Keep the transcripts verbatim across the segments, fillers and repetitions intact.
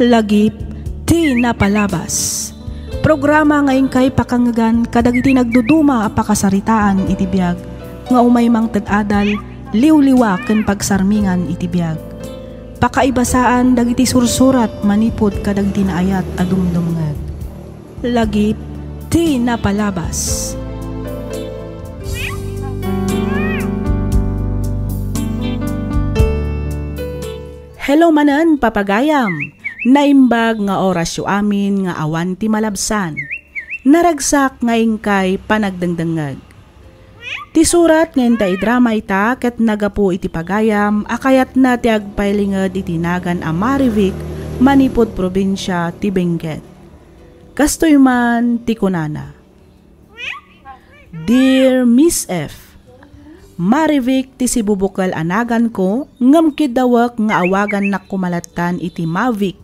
Lagip ti napalabas. Programa nga inkay pakangngegan kadagiti nagduduma a pakasaritaan iti biag nga umay mangted adal, liwliwa ken pagsarmingan iti biag. Pakaibasaan dagiti sursurat manipud kadagiti naayat a dumdumngeg. Lagip ti napalabas. Hello manen, papagayam! Naimbag nga orasyo amin nga awan ti malabsan. Naragsak nga inkay panagdengdengngeg. Ti surat nga inta idrama ita ket nagapu iti pagayam a kayatna ti agpailinged iti nagan a Marivic manipud probinsia ti Benguet. Kastoy man ti kunana, "Dear Miss F, Marivic ti sibubukel a naganko ngem kiddawek nga awagannak koma lattan iti Mavic.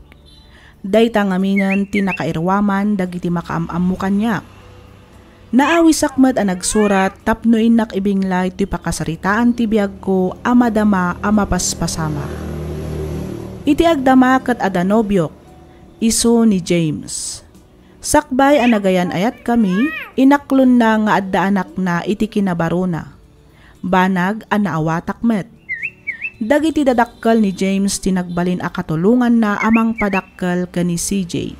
Dayta ngaminen ti nakairuaman dagiti makaam-ammo kaniak. Naawisak met a nagsurat tapno innak ibinglay ti pakasaritaan ti biagko a madama a mapaspasamak. Iti agdama ket adda nobiok, isu ni James. Sakbay a nagayan-ayatkami, inaklonna nga adda anakna iti kinabarona. Banag a naawatak met. Dagiti dadakkel ni James ti nagbalin a katulonganna a mangpadakkel ken ni C J.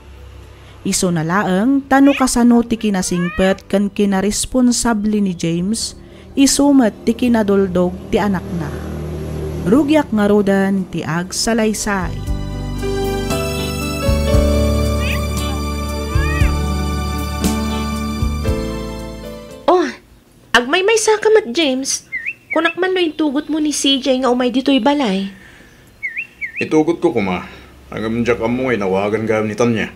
Isuna laeng ta no kasano ti kinasingpet ken kinaresponsable ni James, isu met ti kinaduldog ti anakna. Rugiak ngaruden ti agsalaysay. Oh, agmaymaysa ka met, James. Kunak man no intugotmo ni C J nga umay ditoy balay. Itugotko koma, ngem diak ammo nga inawagan gayam ni Tanya.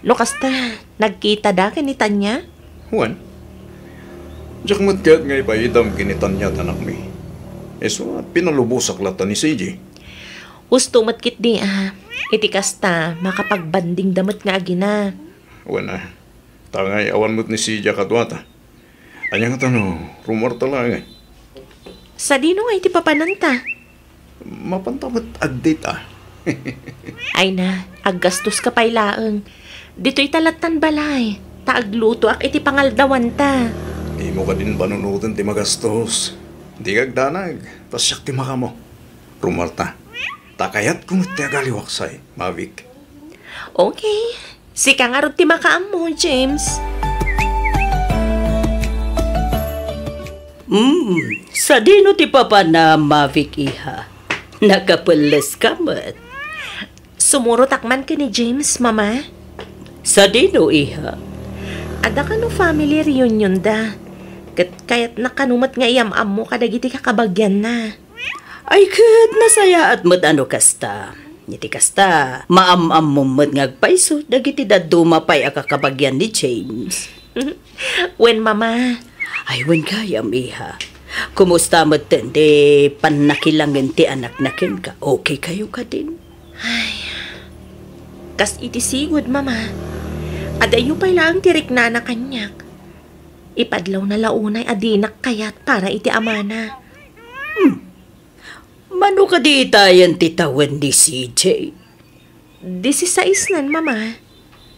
No kasta, nagkitada ken ni Tanya? Wen, diak met kayat nga ipaidam ken ni Tanya ti anakmi. Isu a pinalubosak latta ni C J. Husto met ketdi a, iti kasta, makapagbandingda met nga agina. Wen a, ta ngay awan met ni C J a kaduata. Ania ngata no, rumuarta laeng? Sadino nga iti papananta? Mapanta met ag-date a. Ay na, aggastoska pay laeng. Ditoy ta lattan balay, ta aglutoak iti pangaldawanta. Dimo kadin panunoten ti magastos. Dika agdanag, ta siak ti makaammo. Rumuarta. Ta kayatko met ti agaliwaksay, Mavic. Okay. Sika ngarud ti makaammo, James. Mm, sadino ti papanam, Mavic, iha? Nakapelleska met. Sumurotak man ken ni James, Mama. Sadino, iha? Adda kano family reunion da. Ket kayatna kano met nga iyam-ammo kadagiti kakabagianna. Ay, ket nasayaat met a no kasta. Iti kasta, maam-ammom met nga agpayso dagiti dadduma pay a kakabagian ni James. Wen, Mama. Ay, wen gayam, iha. Kumusta met ti pannakilangen ti anakna kenka? Okay kayo kadin? Ay, kas iti sigud, Mama. Adayo pay laeng ti riknana kaniak. Ipadlawna la unay a dinak kayat para iti amana. Hmm. Mano kadi itayen ti tawen ni C J? Disisais-nan, Mama.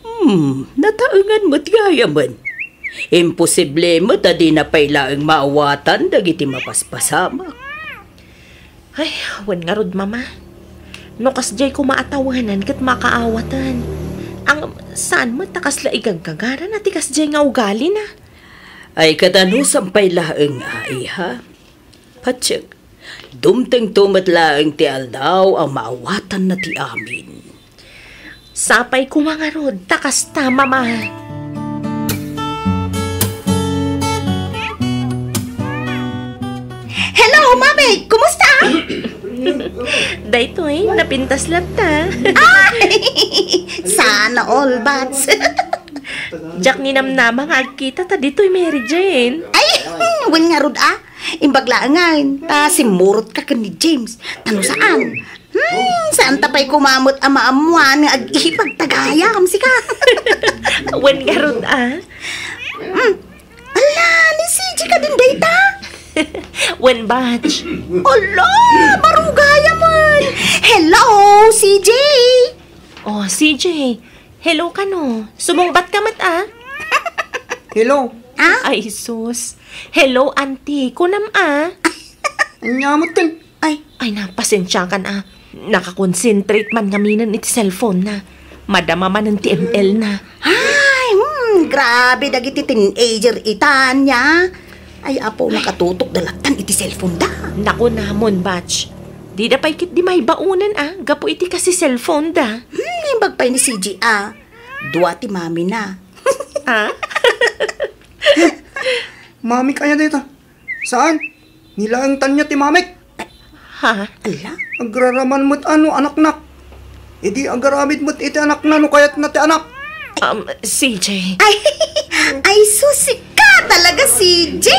Hmm, nataengan met gayamen. Imposible met a dina pay laeng maawatan dagiti mapaspasamak. Ay, wen ngarud, Mama. No kasdiay koma a tawenan ket makaawatan. Ang saan met ta kasla igaggagarana ti kasdiay nga ugalina. Ay, katanusan pay laeng a, iha. Patiek, dumtengto met laeng ti aldaw a maawatanna ti amin. Sapay koma ngarud ta kasta, Mama. Hello, Mami! Kumusta? Daytoy, napintas latta. Ay! Sana all, Bats. Diak ninamnama nga agkitata ditoy, Mary Jane. Ay, wen ngarud a. Imbag laengen, ta simmurotka ken ni James. Ta no saan? Hmm, saan ta pay koma met a maammuan nga ag-ipag ta gayam, sika. Wen ngarud a. Hmm. Ala, ni C J kadin dayta? Wen, Batch. Ala, baro gayamen. Hello, C J. Oh, C J. Hello kano. Sumungbat ka met, a? Hello. Ah? Ay, sus. Hello, auntie. Kunam, a? Ania met ken? Ay. Ay, na, pasensiakan, a. Nakakonsentrate man ngaminen iti cellphone na. Madama manen ti M L na. Ay, hmm, grabe dagiti teenager ita, ania. Ay, apo, nakatutok da lattan iti cellphone da. Naku, namon, batch. Dida pay ketdi maibaonen, a, gapu iti kasi cellphone da. Hmm, imbag pay ni C J, a. Dua ti mami na. A? Mami kaya dita? Saan? Ni laeng tanna ti mamik. Ha? Ala? Agraraman met ano anaknak. Idi agaramid met iti anakna no kayatna ti anak. Um, C J. Ay, ay, susi ka talaga, C J.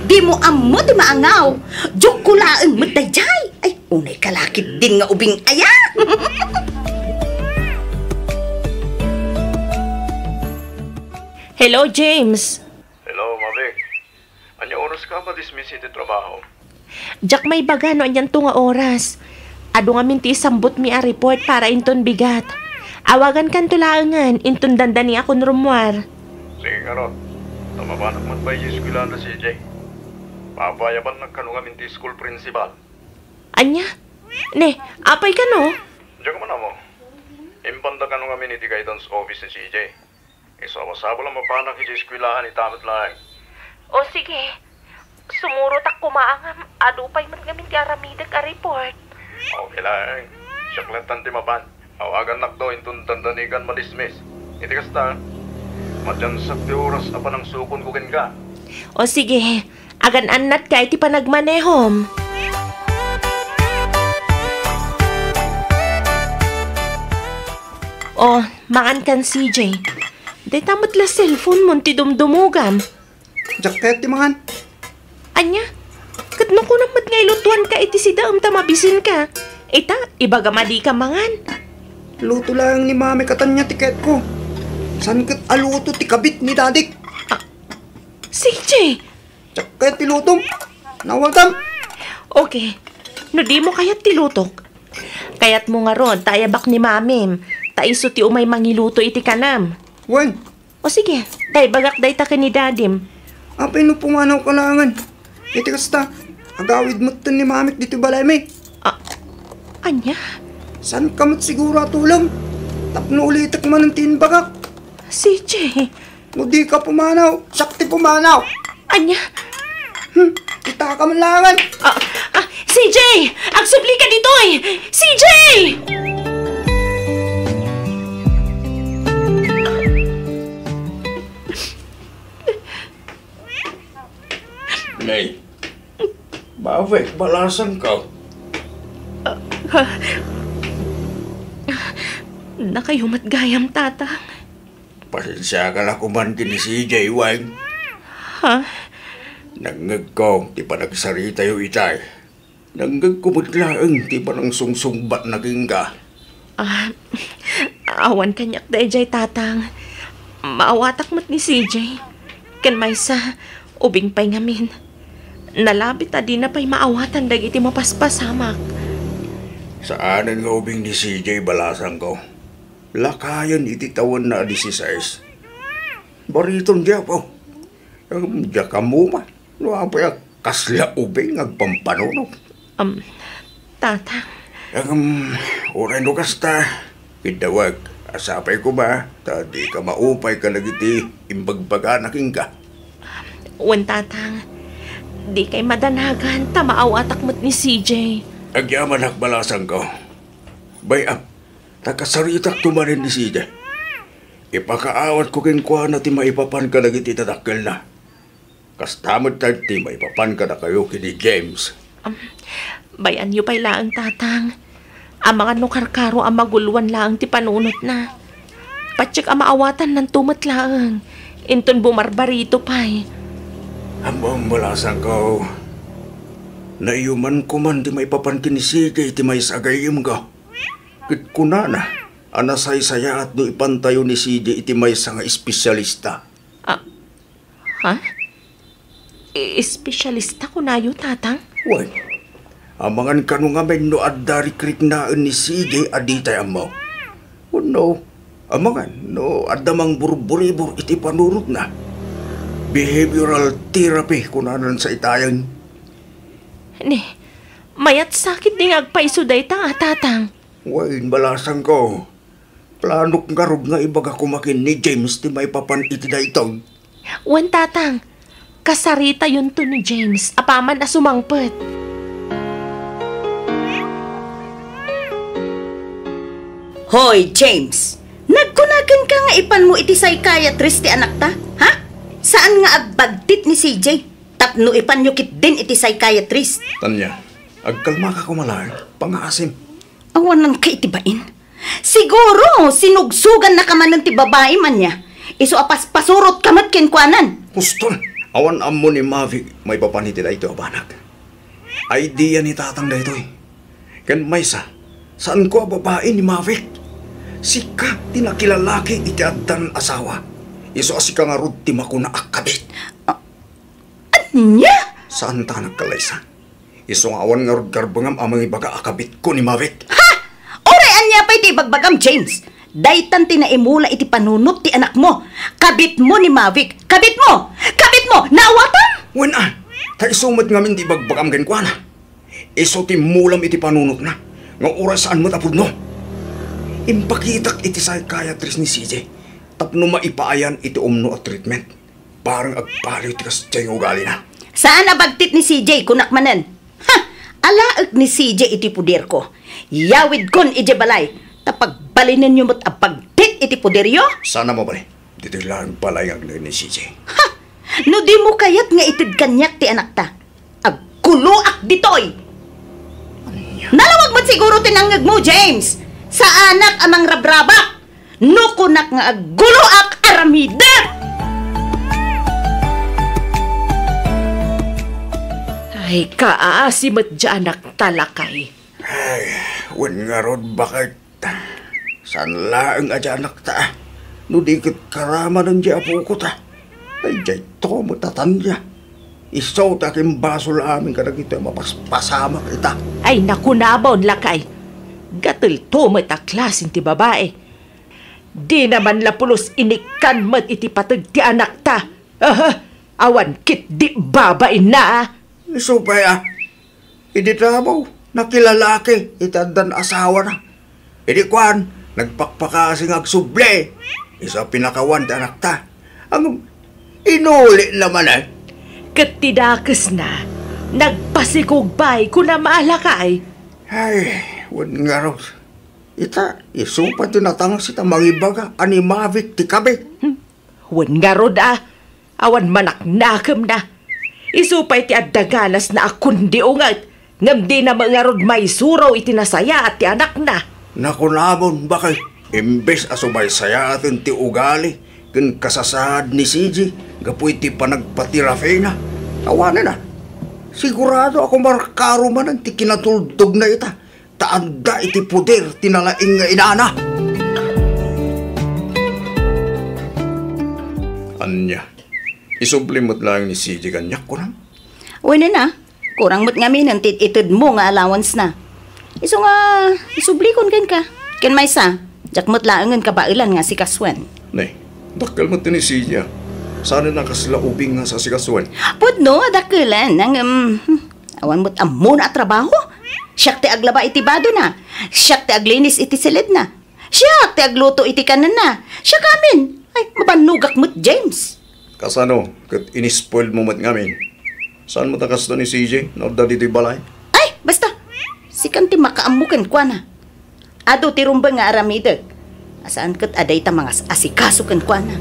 Di mo ammo ti maangaw. Joke ko laeng met dayjay. Ay, unay ka lakit din nga ubing aya. Hello, James. Hello, Mavic. Ania oras ka madismiss iti trabaho? Diak maibaga no anianto nga oras. Adu ngamin ti isambutmi a report para inton bigat. Awagankanto laengen inton dandani a kunrumuar. Sige ngarud. Ta mabanak met pay iti eskwelahan da C J. Papayabannak kano ngamin ti school principal. Ania? Ne, apay kano? Diak man ammo. Impanda kano ngamin iti guidance office ni C J. Isu a masapul a mapanak iti eskwelahan ita met laeng. O sige, sumurotak koma ngem adu pay met ngamin ti aramidek a report. Okay laeng. Siak lattan ti mapan. Awagannakto inton dandanikan madismiss. Iti kasta, madiansak ti oras a panangsukonko kenka. O sige, agan-annatka iti panagmanehom. O, mangan kan C J. Dayta met la cellphone mon ti dumdumogam. Diak kayat ti mangan. Ania? Ket no kunam met nga ilutuanka iti sidaem ta mabisinka. Ita, ibagam a dika mangan. Luto laeng ni Mami ket ania ti kayatko. Saan ket a luto ti kabit ni Dadik? Ah, C J! Diak kayat ti lutom. Nawatam. Okay. No dimo kayat ti lutok, kayatmo ngarud ta ayabak ni Mamim, ta isu ti umay mangiluto iti kanam. Wen, O sige, ta ibagak dayta ken ni Dadim. Apay no pumanawka laengen? Iti kasta, agawid metten ni Mamik ditoy balaymi. Ah, ania? Saanka met siguro a tulong? Tapno ulitek manen ti imbagak. C J. No dika pumanaw, siak ti pumanaw. Ania? Hmm, kitaka man laengen. Ah, ah, C J! Agsublika ditoy! C J! Nay, bakit balasangko? Ah, ah. Nakayo met gayam, Tatang. Pasensiaka la koman ken ni C J, Weng. Ha? Nangngegko ti panagsaritayo itay. Nangngegko met laeng ti panangsungsungbatna kenka. Ah, awan kaniak daydiay, Tatang. Maawatak met ni C J. Ken maysa, ubing pay ngamin. Nalabit a dina pay maawatan dagiti mapaspasamak. Saanen nga ubing ni C J, balasangko. Lakayen iti tawenna a disisais. Bariton, Diapo. Ngem diak ammo man no apay a kasla ubing nga agpampanunot. Am, Tatang. Ngem, uray no kasta, iddawek a sapay koma ta dika maupay kadagiti imbagbagana kenka. Wen, Tatang. Dikay madanagan ta maawatak met ni C J. Agyamanak, balasangko. Bay-am, ta kasaritakto manen ni C J. Ipakaawatko kenkuana ti maipapan kadagiti dadakkelna. Kasta met ti maipapan kadakayo ken ni James. Am, bay-anyo pay laeng, Tatang. Amangan no karkaro a maguloan laeng ti panunotna. Patiek a maawatannanto met laeng. Inton bumarbarito pay. Ammom, balasangko. Naiyumanko man ti maipapan ken ni C J iti maysa a gayyemko. Ket kunana a nasaysayaat no ipantayo ni C J iti maysa nga espesialista. Ah, ha? E-, espesialista kunayo, Tatang? Wen, amangan kano ngamin no adda rikriknaen ni C J a ditay ammo. Wenno, amangan no adda mangburburibor iti panunotna. Behavioral therapy, kunanan sa itayen. Ni, mayat sakit di nga agpaiso dayta, a, Tatang. Wen, balasangko. Planok ngarud nga ibaga koma ken ni James ti maipapan iti daytoy. Wen, Tatang. Kasaritayonto ni James apaman a sumangpet. Hoy, James! Nagkuna kenka nga ipanmo iti psychiatrist ti anakta, ha? Saan nga agbagtit ni C J tapno ipanyo ketdin iti psychiatrist? Tanya, agkalmaka koma laeng, pangaasim. Awananka iti bain. Siguro, sinugsogannaka manen ti babai man nia. Isu a paspasurotka met kenkuanan. Husto, awan ammo ni Mavic maipapan iti daytoy a banag. Idea ni Tatang daytoy. Ken maysa, saanko a babai ni Mavic. Sika ti nakilalaki iti addan asawa. Isu a sika ngarud ti makuna a kabit. A-, ania? Saanta a nagkalaysa. Isu nga awan ngarud karbengam a mangibaga a kabitko ni Mavic. Ha! Uray ania pay ti ibagbagam, James? Daytan ti naimula iti panunot ti anakmo. Kabitmo ni Mavic. Kabitmo! Kabitmo! Naawatam? Wen a, ta isu met ngamin ti ibagbagam kenkuana. Isu ti immulam iti panunotna, nga uray saan met a pudno. Impakitak iti psychiatrist ni C J tapno maipaayan iti umno a treatment. Parang agbaliw ti kasdiay nga ugalina. Saan a bagtit ni C J, kunak manen. Ha! Alaek ni C J iti poderko. Yawidkon idiay balay, ta pagbalinenyo met a bagtit iti poderyo. Saan a mabalin. Ditoy laeng balay nga agnaed ni C J. Ha! No dimo kayat nga ited kaniak ti anakta, agguloak ditoy. Ania? Nalawag met siguro ti nangngegmo, James. Saanak a mangrabrabak. No kunak nga agguloak, aramidek! Ay, kaasi met diay anakta, lakay. Ay, wen ngarud, baket. Saan laeng a diay anakta. No di ket karamanen diay apoko ta. Ay, diay to met a Tanya. Isu ti akimbasol amin kadagitoy a mapaspasamak ita. Ay, nakunamon, lakay. Gatellto met a klasen ti babai. Dina man la pulos inikkan met iti pateg ti anakta. Aha, awan ketdi babainna, a. Isu pay a, idi damo, nakilalaki iti addan asawana. Idi kuan, nagpakpakasi nga agsubli. Isu a pinakawan ti anakta. Ngem, inulina manen. Ket ti dakesna, nagpasikugbay, kunam a, lakay. Ay, wen ngarud. Ita, isu pay ti natangas ita mangibaga a ni Mavic ti kabit. Hmm. Wen ngarud a, awan manaknakemna. Isu pay ti adda ganasna a kundi unget, ngem dina met ngarud maisuro iti nasayaat ti anakna. Nakunamon, baket, imbes a sumaysayaaten ti ugali ken kasasaad ni C J gapu iti panagpaterapina, awanen a. Sigurado a kumarkaro manen ti kinatuldogna ita. Ta adda iti poder ti nalaing nga inana. Ania? Isubli met laeng ni C J kaniak, kunam? Wen a, kurang met ngamin ti itedmo nga allowance na. Isu nga, isublikon kenka. Ken maysa, diak met laengen kabaelan nga asikasuen. Ne, dakkel met ni C J, a. Saan a kasla ubing nga asikasuen? Pudno, dakkelen, ngem, hmm, awan met ammona a trabaho. Siak ti aglaba iti badona. Siak ti aglinis iti silidna. Siak ti agluto iti kanenna. Siak amin. Ay, mabannogak met, James. Kasano ket inispoil mo met ngamin? Saan met a kasta ni C J no adda ditoy balay? Ay, basta. Sikan ti makaammo kenkuana. Adu ti rumbeng nga aramidek. A saan ket a dayta mangas-asikaso kenkuana.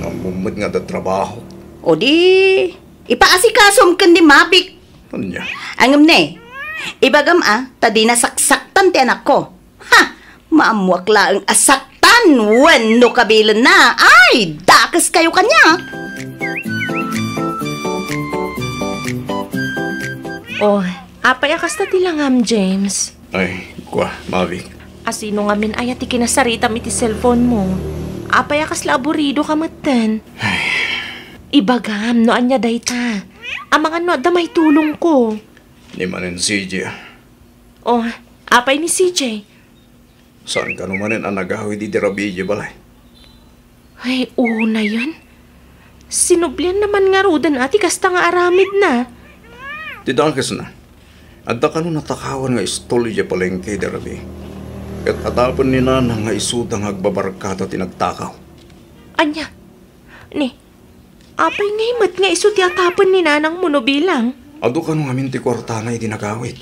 Ammom met nga adda trabaho. O di, ipaasikasom ken ni Mavic. Ania? Ngem ne, ibagam a, ta dina saksaktan ti anakko. Ha! Maammoak laeng a saktan wenno kabilenna. Ay, dakeskayo kaniak. Oh, apay a kasta ti langam, James? Ay, kua, Mavic. Asino ngamin aya ti kinasaritam iti cellphone mo? Apay a kasla aburido ka metten? Ay. Ibagam no ania dayta. Amangan no adda maitulongko. Ni manen C J, a. Oh, apay ni C J? Saan kano manen a nagawid idi rabii idiay balay? Ay, unayen. Sinublianna man ngaruden a ti kasta nga aramidna. Ti dakesna, adda kano natakawan nga istul idiay palengke idi rabii. Ket atapen ni Nanang nga isuda nga agbabarkada ti nagtakaw. Ania? Ni, apay ngay met nga isu ti atapen ni Nanang Monobilang? Adu kano ngamin ti kuartana idi nagawid.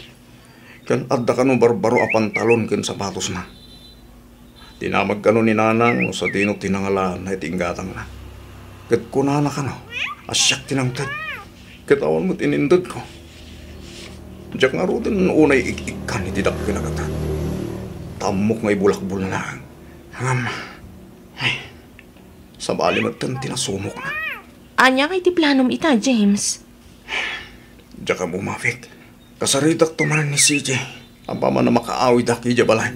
Ken adda kano barbaro a pantalon ken sapatosna. Dinamag kano ni Nanang no sadino ti nangalaanna iti inggatangna. Ket kunana kano a siak ti nangted. Ket awan met inintedko. Diak ngaruden unay ik-ikkan iti dakkel a gatad. Ta ammok nga ibulakbulna laeng. Ngem, ay, sabali metten ti nasumokna. Ania ngay ti planom ita, James? Diak ammo, Mavic. Kasaritakto manen ni C J apaman a makaawidak idiay balay.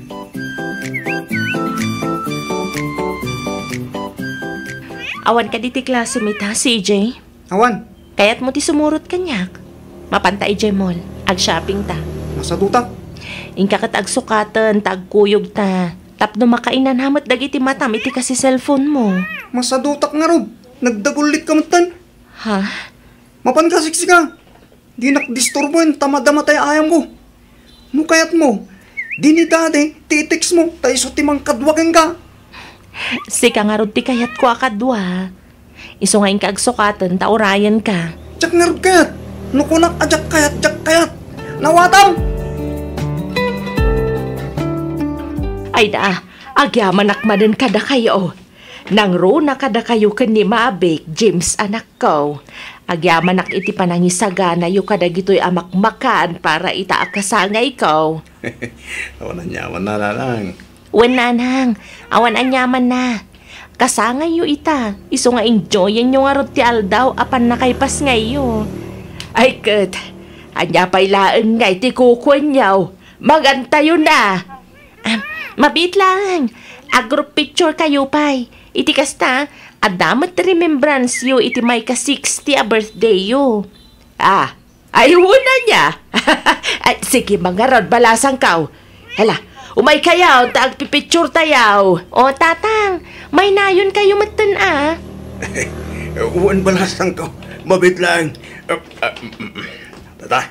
Awan kadi ti klasem ita, C J? Awan. Kayatmo ti sumurot kaniak? Mapanta idiay mall. Ag-shopping ta. Masadutak. Inka ket agsukaten ta agkuyogta. Tapno makainana met dagiti matam iti kasi cellphone mo. Masadutak ngarud. Nagdagullitka metten. Ha? Mapanka siksika. Dinak disturboen ta madama tay ayamko. No kayatmo, dina ni Daddy ti i-text mo ta isu ti mangkadua kenka. Sika ngarud ti kayatko a kadua. Isu nga inka agsukaten ta urayenka. Diak ngarud kayat. No kunak a diak kayat, diak kayat. Nawatam! Ay da, agyamanak manen kadakayo. Nangruna kadakayo ken ni Mavic, James, anakko. Agyamanak iti panangisaganayo kadagitoy a makmakan para ita a kasangayko. Awan aniamanna, Nanang. Wen, Nanang, awan aniamanna. Kasangayyo ita, isu nga enjoyenyo ngarud ti aldaw a pannakaipasngayyo. Ay ket, ania pay laeng ngay ti kukuenyo? Mangantayona! Ah, mabiit laeng. A-group picture kayo pay. Iti kasta, adda met remembrance yo iti maika-sixty a birthday yo. Ah, ay, una niya. Ay, sige, mangarud, balasangkaw. Hala, umay kayo, ta agpipicture tayo. O, Tatang, maynayon kayo metten, ah. Wen, balasangkaw. Mabiit laeng. Ah, ah, mm, mm. Tata,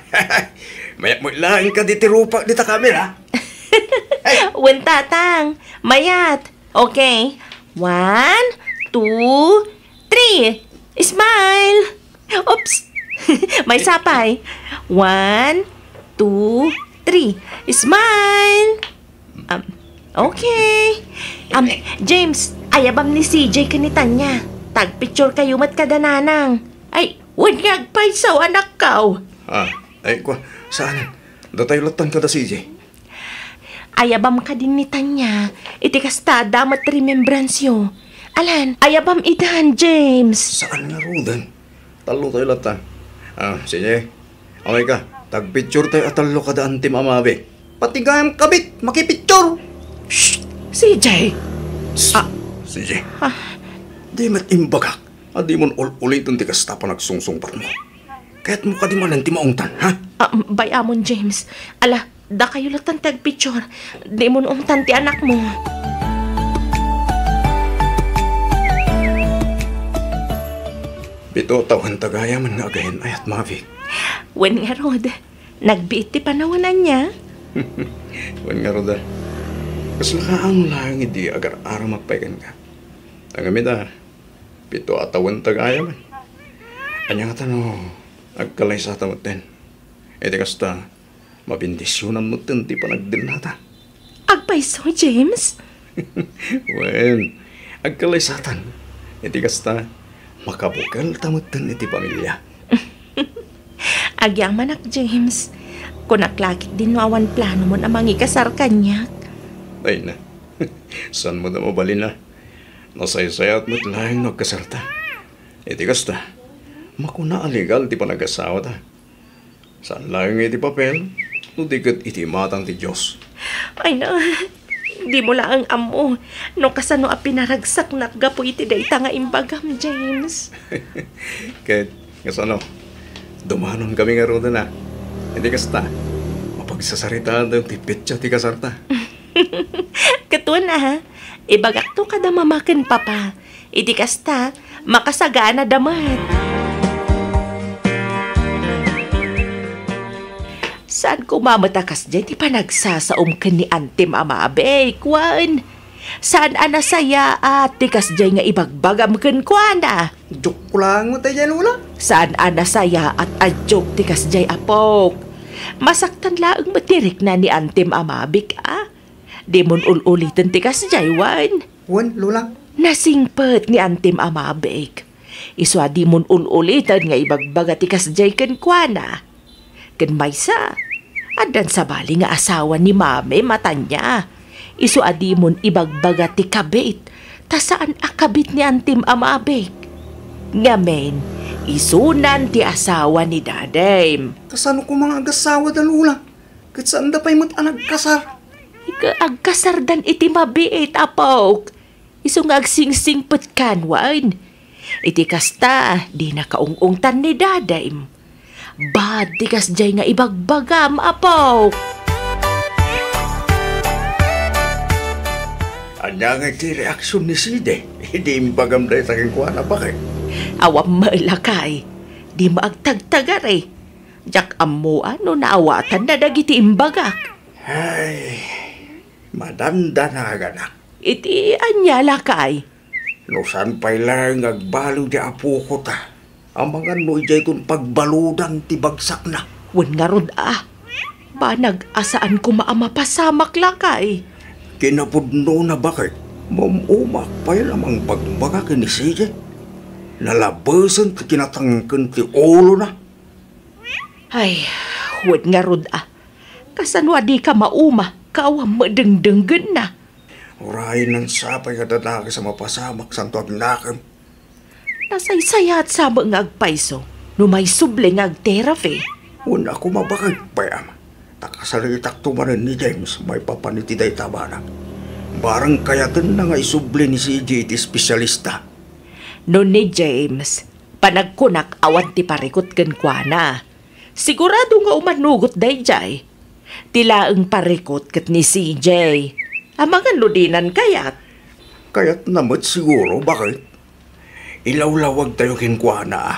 mayat mo laeng ka di ti rupak di ta kamera. Wen, Tatang. Mayat. Okay. One, two, three. Smile. Oops. Maysa pay. One, two, three. Smile. Um, okay. Um, James, ayabam ni C J ken ni Tanya. Tagpicture kayo met kada nanang. Ay, wen nga agpayso, anakko. Ah, ay, kwa, saan? Datayo lattan kada C J. Ayabam kadin ni Tanya, iti kasta, adda met remembrance yo. Alan, ayabam idan, James. Saan nga ruden? Tallo tayo lattan. Ah, C J, okay ka. Tagpicture tayo a tallo kada antim a mabi. Pati gayam kabit, makipicture. Shh! C J! Ah. C J, ah, di met imbagak. A, di mon ul-uliten ti kasta panagsungsungpatmo. Kayatmo kadi manen ti maungtan, ha? Ah, bay-amon, James. Ala, dakayo lattan ti agpicture. Di mon ungtan ti anakmo. Pito a tawen ta gayam nga agayan-ayat, Mavic. Wen ngarud, nagbiit ti panawen ania? Wen ngarud, a. Kasla kaano laeng idi agar-aramak pay kenka. Ngem ita, pito a tawen ta gayam. Ania ngata no agkalaysata metten? Iti kasta, mabendisionan metten ti panagdennata. Agpayso, James? Wen, agkalaysatan. Iti kasta, makabukelta metten iti pamilia. Agyamanak, James. Kunak la ketdin no awan planomon a mangikasar kaniak. Ay na. Saan met a mabalin a? Nasaysayat met laeng no agkasarta. Iti kasta, makuna a legal ti panagasawata. Saan laeng iti papel, no di ket iti imatang ti Dios. Ay na, dimo laeng ammo no kasano a pinaragsaknak gapu iti dayta nga imbagam, James. Ket, kasano? Dumanonkami ngaruden a. Iti kasta, mapagsasaritaaten ti petsa ti kasarta. Ket wen a, ibagakto kada mama ken papa. Iti kasta, makasagana da met. Saan koma met a kasdiay ti panagsasaom ken ni Antim a Mabik, wen? Saan a nasayaat ti kasdiay nga ibagbagam kenkuana? Joke ko laeng met daydiay, Lola. Saan a nasayaat a joke ti kasdiay, apok? Masaktan laeng met ti rikna ni Antim a Mabik, a. Dimon ul-uliten ti kasdiay, wen? Wen, Lola. Nasingpet ni Antim a Mabik. Isu a dimon ul-uliten nga ibagbaga ti kasdiay kenkuana. Ken maysa, addan sabali nga asawa ni Mami a Tania. Isu a dimon ibagbaga ti kabit, ta saan a kabit ni Antim a Mabik. Ngamin, isunan ti asawa ni Dadim. Kasano koma nga agasawada, Lola? Ket saanda pay met a nagkasar. Ika, agkasardan iti mabiit, apok. Isu nga agsingsingpetkan, wen. Iti kasta, dina kaung-ungtan ni Dadim. Bad ti kasdiay nga ibagbagam, apok. Ania ngay ti reaksion ni Sidi idi imbagam dayta kenkuana, baket? Awan met, lakay. Dimo agtagtagari. Diak ammo a no naawatanna dagiti imbagak. Ay, madandanaganak. Iti ania, lakay? No saan pay laeng nga agbaliw ti apokota, amangan no idiayton pagbaludan ti bagsakna. Wen ngarud a, banag a saan koma a mapasamak, lakay. Kinapudnona, baket, maum-umaak pay a mangpagbaga ken ni Sidi. Nalabesen ti kinatangken ti ulona. Ay, wen ngarud a. Kasano a dika mauma, ka awan met dengdenggenna? Uray, saan pay nga dakes a mapasamak, saanto agnakem. Nasaysayaat sa met nga agpayso no maisubli nga agterapi. Wen a koma, baket, pay, ama. Ta kasaritakto manen ni James maipapan iti dayta a banag. Barang kayatenna nga isubli ni Sidi iti espesialista. No ni James, panagkunak awan ti parikut kenkuana. Sigurado nga umanugot daydiay. Ti laeng parikut ket ni C J. Amangan no dinan kayat. Kayatna met siguro, baket? Ilawlawagtayo kenkuana, a.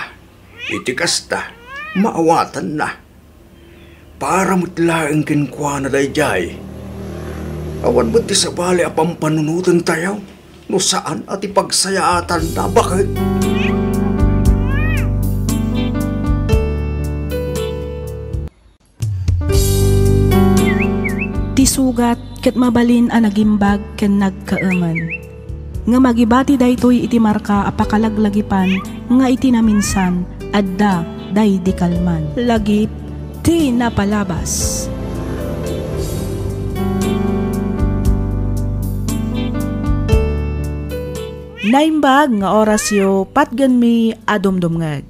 Iti kasta, maawatanna. Para met laeng kenkuana daydiay. Awan met ti sabali a pampanunotentayo no saan a ti pagsayaatanna, baket? Ti sugat ket mabalin a nagimbag ken nagkaemen. Ngem agibati daytoy iti marka a pakalaglagipan nga iti naminsan, adda daydi kalman. Lagip ti napalabas. Naimbag nga orasyo, patgenmi a dumdumngeg.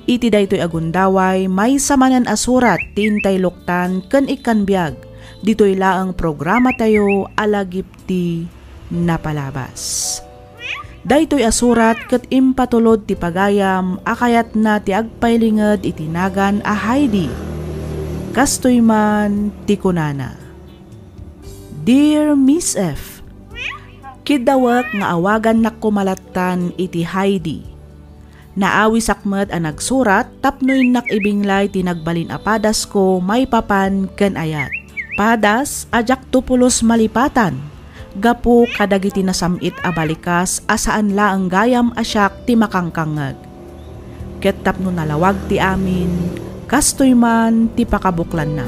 Iti daytoy a gundaway, maysa manen a surat ti intay luktan ken ikkan biag ditoy laeng programatayo a Lagip ti Napalabas. Daytoy a surat ket impatulod ti pagayam a kayatna ti agpailinged iti nagan a Heidi. Kastoy man ti kunana, Dear Miss F, kiddawek nga awagannak koma lattan iti Heidi. Naawisak met a nagsurat tapno innak ibinglay ti nagbalin a padasko maipapan ken ayat. Padas a diakto pulos malipatan gapu kadagiti nasam-it a balikas a saan laeng gayam a siak ti makangkangngeg. Ket tapno nalawag ti amin, kastoy man ti pakabuklanna.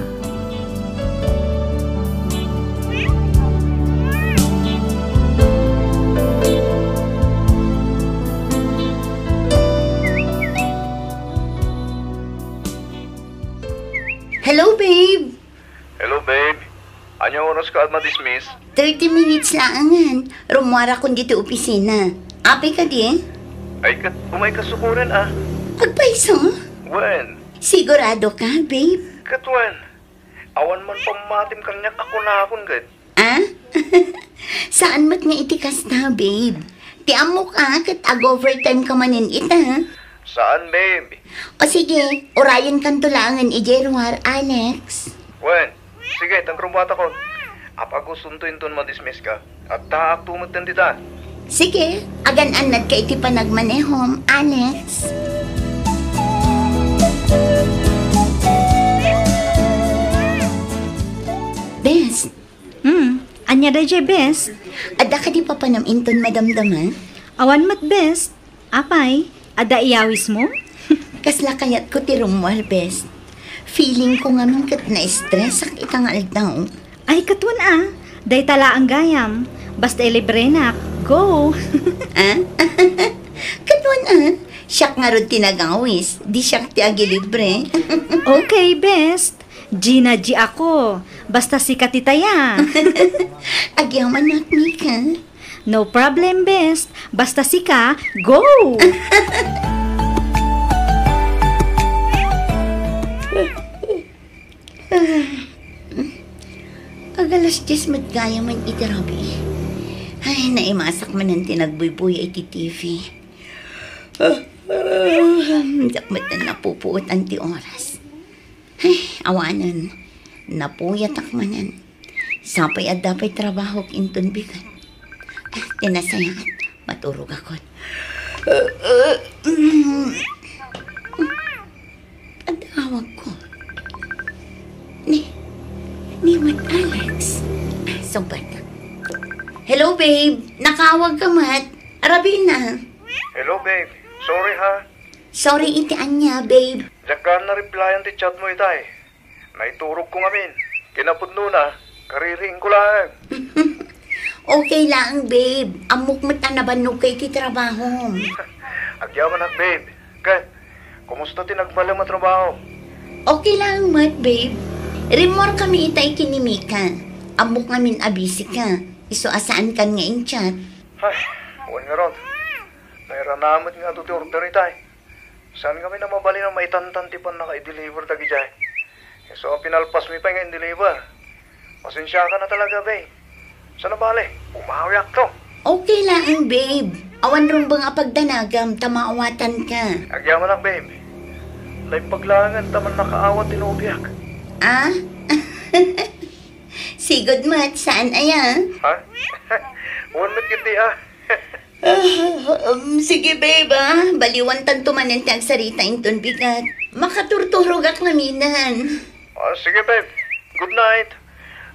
Hello, babe! Hello, babe. Ania oras ka a madismiss? Thirty minutes laengen. Rummuarakon ditoy opisina. Apay kadi? Ay, ket umay ka sukuren, a. Agpayso? Wen. Sigurado ka, babe? Ket wen. Awan man pammatim kaniak a kunakon ket. A? Saan met nga iti kasta, babe. Ti ammok a, ket ag-overtime ka manen ita. Saan, babe? O sige, urayenkanto laengen idiay ruar, Alex. Wen, sige, ta rummuatakon. Apagusonto inton madismiss ka. Addaakto metten dita. Sige, agan-annadka iti panagmanehom, Alex. Bes. Hmm, ania daydiay, Bes? Adda kadi papanam inton madamdama? Awan met, Bes. Apay, adda iyawismo? Kasla kayatko ti rummuar, Bes. Feeling ko ngamin ket na-stress-ak ita nga aldaw. Ay, katuan a. Dayta laeng gayam. Basta ilibrenak. Go! Ah? Katuan a. Siak ngarud ti nagawis. Di siak ti agilibre. Okay, Bes. Gina G ako. Basta sika ti taya. Agyamanak, Mika. No problem, Bes. Basta sika, go! Agalas dies met gayam iti rabii. Ay, naimasak manen ti nagbuybuya iti T V. Diak met napupuotan ti oras. Ay, awanen. Napuyatak manen. Sapay adda pay trabahok inton bigat. Ah, ti nasayaat, maturogakon. Adda awagko. Ni, ni met Alex. Ah, sungbat. Hello, babe. Nakaawag ka met. Arabina. Hello, babe. Sorry, ha. Sorry iti ania, babe? Diak gayam na-replyan ti chat mo itay. Naiturogko ngamin. Kinapudnona, kaririingko laeng. Okay laeng, babe. Ammok met a nabannog ka iti trabahom. Agyamanak, babe. Ket, kumusta ti nagbalem a trabaho? Okay laeng met, babe. Rimmuarkami itay ken ni Mika. Ammok ngamin a busy ka. Isu a saankan nga in-chat. Ay, wen ngarud. Nairana met nga adu ti order itay. Saan ngamin a mabalin a maitantan ti pannaka-i-deliver dagidiay. Isu a pinalpasmi pay nga in-deliver. Pasensiakan a talaga, babe. Saan a bale, bumawiakto. Okay laeng, babe. Awan rumbeng a pagdanagam ta maawatanka. Agyamanak, babe. Naimbag laengen ta mannakaawat ti nobiak. Ah? Sigud met, saan aya? Ha? Wen met ketdi, ah. Ah, um, sige, babe, ah. Baliwantanto manen ti agsarita inton bigat. Makaturturogak ngaminen. Ah, sige, babe. Good night.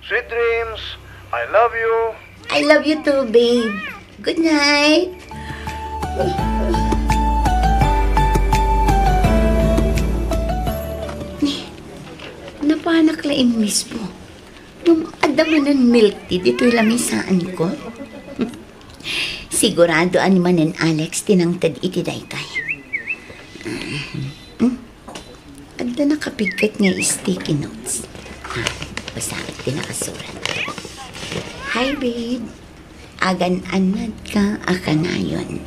Sweet dreams. I love you. I love you too, babe. Good night. Ni, napanak laeng mismo. Ngem adda manen milk tea ditoy lamisaanko? Sigurado a ni manen Alex ti nangted iti daytoy. Hmm? Adda nakapigket nga sticky notes. Ah, basaek ti nakasurat. Hi, babe. Agan-annadka a kanayon.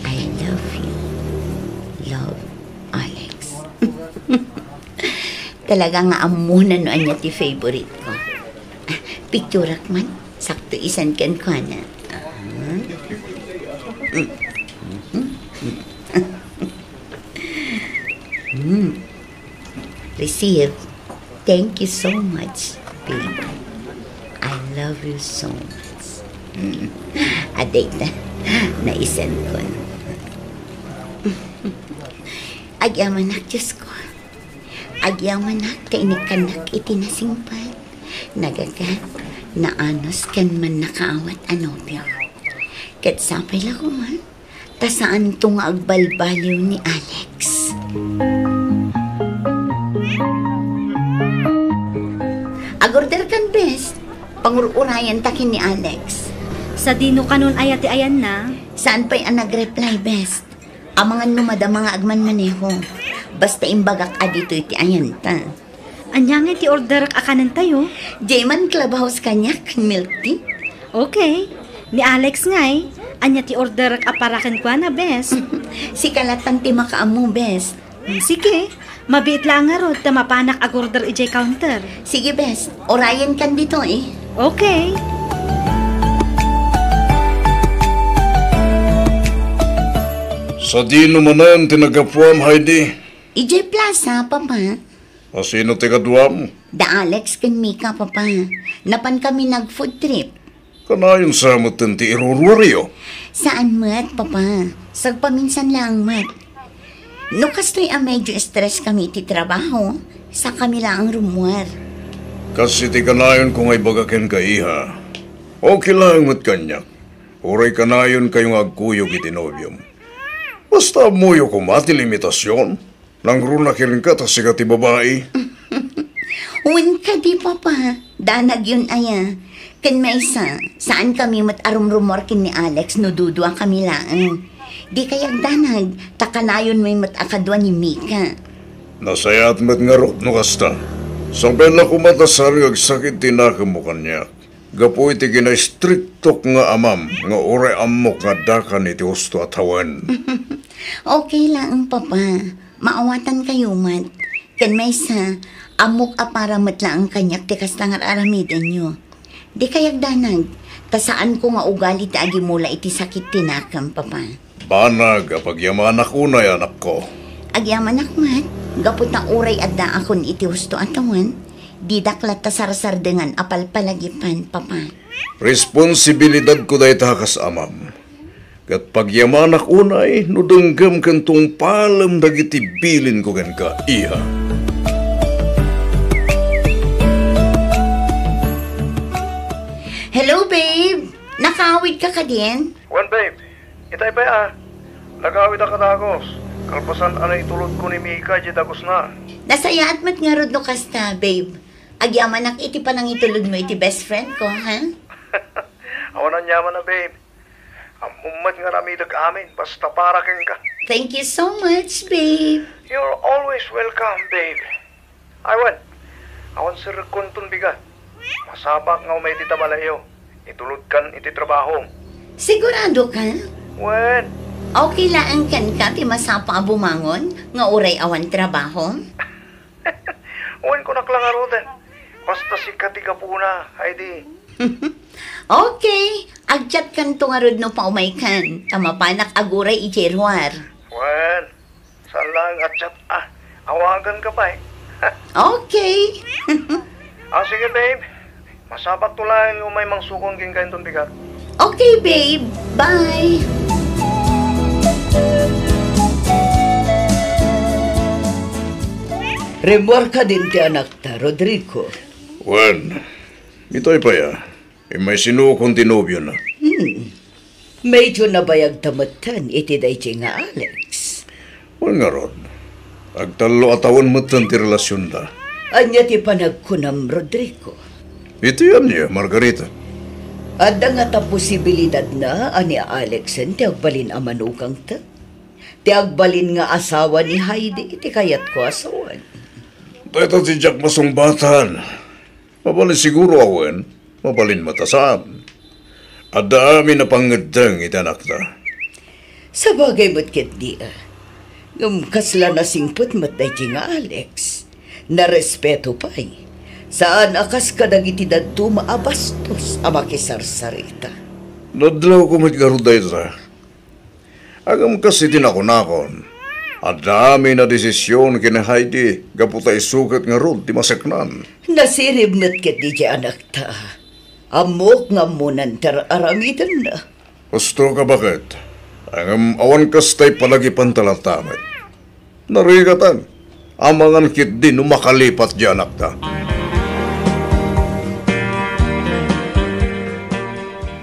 I love you. Love, Alex. Talaga nga ammona no ania ti favorite ko. Ah, picturak man. Sakto isan kenkuana. Ah. Mm. Mm. Mm. Receive. Thank you so much, babe. I love you so much. Mm. Adayta, naisankon. Agyamanak, Diosko. Agyamanak ta inikkannak iti nasingpet, nagagat, naanus ken mannakaawat a nobio. Ket sapay la koma, ta saanto nga agbalbaliw ni Alex. Agorder kan, bes. Pangur-urayan ta ken ni Alex. Sadino kanon aya ti ayanna? Saan pay a nag-reply, bes? Amangan no madama nga agmanmaneho. Basta imbagak a ditoy ti ayanta. Ania ngay ti orderek a kanentayo? Diay man clubhouse kaniak, milk tea. Okay. Ni Alex ngay, ania ti orderek a para kenkuana, bes? Sika latan ti makaammo, bes. Hmm, sige. Mabiit la ngarud ta mapanak agorder idiay counter. Sige, bes. Urayen kan ditoy. Okay. Sadino manen ti naggapuam, Heidi? Idiay plaza, Papa. A sino ti kaduam? Da Alex ken Mika, Papa. Napan kami nag-food trip. Kanayon sa metten ti iruruaryo? Saan met, Papa. Sagpaminsan laeng met. No kastoy a medyo stress kami iti trabaho, sa kami laeng rummuar. Kas iti kanayonko nga ibaga kenka, iha. Okay laeng met kaniak. Uray kanayonkayo nga agkuyog iti nobiom. Basta ammoyo koma ti limitasion. Nangruna kenka ta sika ti babai. Wen kadi, Papa. Danagyon aya. Ken maysa, saan kami met a rumrummuar ken ni Alex no dudua kami laeng. Di kayat danag, ta kanayon met a kadua ni Mika. Nasayaat met ngarud no kasta. Sabay la koma ta saan nga agsakit ti nakemmo kaniak. Gapu iti kinaistriktok nga amam nga uray ammok nga addakan iti husto a tawen. Okay laeng, Papa. Maawatankayo met. Ken maysa, ammok a para met laeng kaniak ti kasta nga ar-aramidenyo. Di kayat danag, ta saanko nga ugali ti agimula iti sakit ti nakem, Papa. Banag a pagyamanak unay, anakko. Agyamanak met, gapu ta uray addaakon iti husto a tawen, didak latta sarsardengan a palpalagipan, Papa. Responsibilidadko dayta kas amam. Ket pagyamanak unay no denggem ken tungpalem dagiti bilinko kenka, iha. Hello, babe! Nakaawid ka kadin? Wen, babe. Itay pay a. Nagawid a kadagos. Kalpasan a naitulodko ni Mika iti dagosna. Nasayaat met ngarud no kasta, babe. Agyamanak iti panangitulodmo iti best friend ko, ha? Awan aniaman a, babe. Ammom met nga aramidek amin, basta para kenka. Thank you so much, babe. You're always welcome, babe. Ay, wen, awan serrekkonton bigat. Masapa nga umay iti tabalayo. Itulodkan iti trabahom. Sigurado ka? Wen. Okay laeng kenka ti masapa a bumangon nga uray awan trabahom? Wen, kunak la ngaruden. Basta sika ti gapuna, Heidi. Okay, agchatkanto ngarud no paumaykan, ta mapanak aguray idiay ruar. Wen, saan laeng a chat a. Awaganka pay. Okay. Ah, sige, babe. Masapakto laeng nga umay mangsukon kenka inton bigat. Okay, babe. Bye. Rimmuar kadin ti anakta, Rodrigo. Wen, itay pay a. Immay sinukon ti nobiona. Hmm. Medyo nabayagta metten iti daydiay nga Alex. Wen ngarud, agtallo a tawen metten ti relasionda. Ania ti panagkunam, Rodrigo? Iti ania, Margarita? Adda ngata posibilidadna a ni Alexen ti agbalin a manugangta? Ti agbalin nga asawa ni Heidi ti kayatko a sawen. Dayta ti diak masungbatan. Mabalin siguro a wen, mabalin met a saan. Adda amin a pangngeddeng iti anakta. Sabagay met ketdi a. Ngem kasla nasingpet met daydi nga Alex. Narespeto pay. Saan a kas kadagiti dadduma a bastos a makisarsarita. Nadlawko met ngarud dayta. Ngem kas iti nakunakon, adda amin a desision ken ni Heidi gapu ta isu ket ngarud ti maseknan. Nasirib met ketdi diay anakta. Ammok nga ammonan ti ar-aramidenna. Husto ka, baket. Ngem awan kasta a palagipanta latta met. Narigatan. Amangan ketdi no makalipat diay anakta.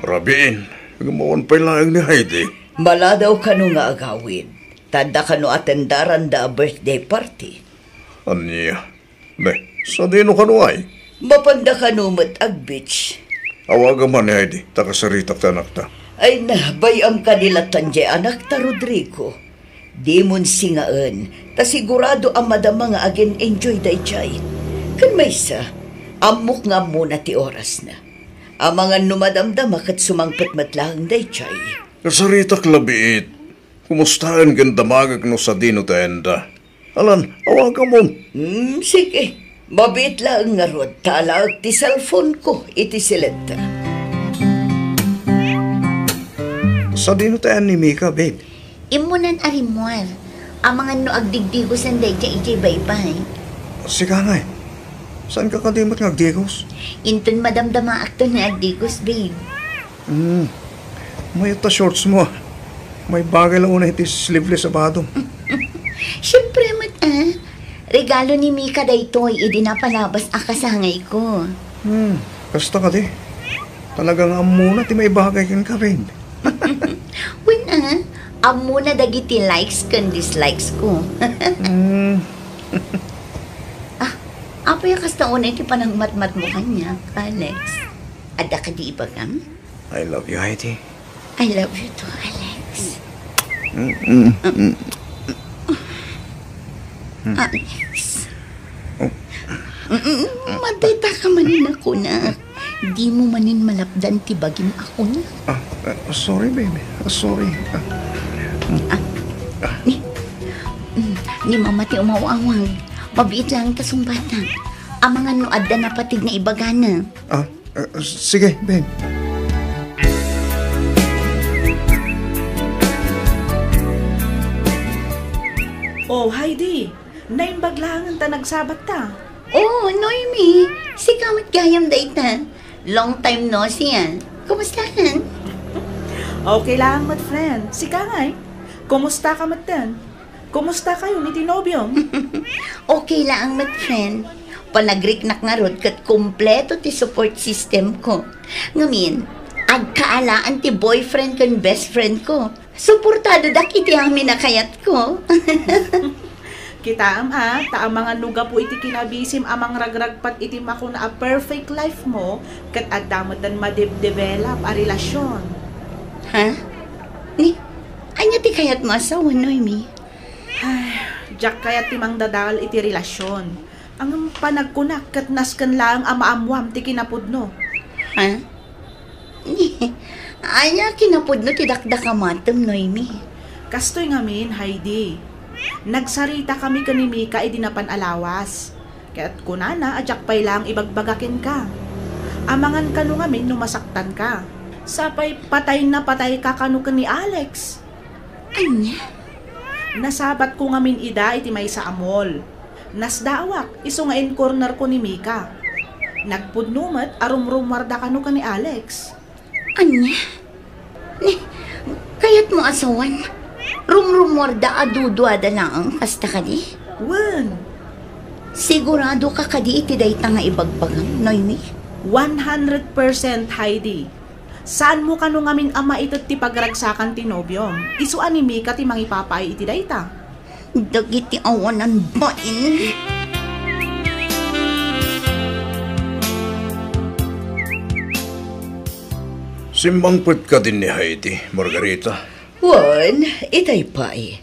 Rabiin, ngem awan pay laeng ni Heidi. Maladaw kano nga agawid, ta adda kano atendaranda a birthday party. Ania? Ne, sadino kano ay? Mapanda kano met ag-beach. Awagam man ni Heidi, ta kasaritak ti anakta. Ay na, bay-am kadi lattan diay anakta, Rodrigo. Dimon singaen, ta sigurado a madama nga agin-enjoy daydiay. Ken maysa, ammok nga ammona ti orasna. Amangan no madamdama ket sumangpet met laeng daydiay. Kasaritak la biit. Kumustaen ken damagek no sadino ti ayanda. Alan, awagamon. Hmm, sige. Mabiit laeng ngarud, ta alaek ti cellphone ko iti silenta. Sadino ti ayan ni Mika, babe? Immunan a rimmuar. Amangan no agdigdigosen daydiay idiay baybay. Sika ngay. Saan ka kadi met nga agdigos? Inton madamdamaakto nga agdigos, babe. Hmm. Mayat ta shorts mo, ah. Maibagay la unay iti sleeveless a bado. Siyempre met, ah. Regalo ni Mika daytoy idi napalabas a kasangayko. Hmm. Kasta kadi. Talaga nga ammona ti maibagay kenka, babe. Wen, ah. Ammona dagiti likes ken dislikes ko. Hmm. Ah, apay a kasta unay ti panangmatmatmo kaniak, Alex? Adda kadi ibagam? I love you, Heidi. I love you too, Alex. Mm, mm, mm. Alex. Oh. Mm, mm, matay ta ka manen a kunak. Dimo manen malapdan ti bagim a kunak. Ah, ah, sorry, baby. Ah, sorry. Ah. Ah, ni, mm, ni Mama ti umawawag. Mabiit laeng ta sungbatak. Amangan no adda napateg nga ibagana. Ah, ah, sige, babe. Oh, Heidi, naimbag laengen ta nagsabatta. Oh, Noemi, sika met gayam dayta. Long time no see, ah. Kumusta ka? Okay laeng met, friend. Sika ngay? Kumusta ka metten? Kumusta kayo ni ti nobiom? Okay laeng met, friend. Panagriknak ngarud ket kompleto ti support system ko. Ngamin, agkaalaan ti boyfriend ken best friend ko. Suportadodak iti amin a kayatko. Kitaem a, ta amangan no gapu iti kinabisim a mangragragpat iti makuna a perfect life mo, ket adda metten madebdevelop a relasyon. Ha? Ni, ania ti kayatmo a sawen, Noemi? Ay, diak kayat ti mangdadael iti relasyon. Ngem panagkunak ket nasken laeng a maammoam ti kinapudno. Ha? Ania kinapudno ti dakdakamatem, Noemi? Kastoy ngamin, Heidi. Nagsaritakami ken ni Mika idi napan a lawas. Ket kunana a diak pay laeng ibagbaga kenka. Amangan kano ngamin no masaktanka. Sapay patay na patayka kano ken ni Alex. Ania? Nasabatko ngamin ida iti maysa a mall. Nasdaawak, isu nga incornerko ni Mika. Nagpudno met a rumrummuarda kano ken ni Alex. Ania? Ni, kayatmo a sawen? Rumrummuarda a duduada laeng, kasta kadi? Wen. Sigurado ka kadi iti dayta nga ibagbagam, Noemi? One hundred percent, Heidi. Saanmo kano ngamin a maited ti pagragsakan ti nobiom? Isu a ni Mika ti mangipapaay iti dayta. Dagiti awanan bain. Simmangpet kadi ni Heidi, Margarita? Wen, itay pay.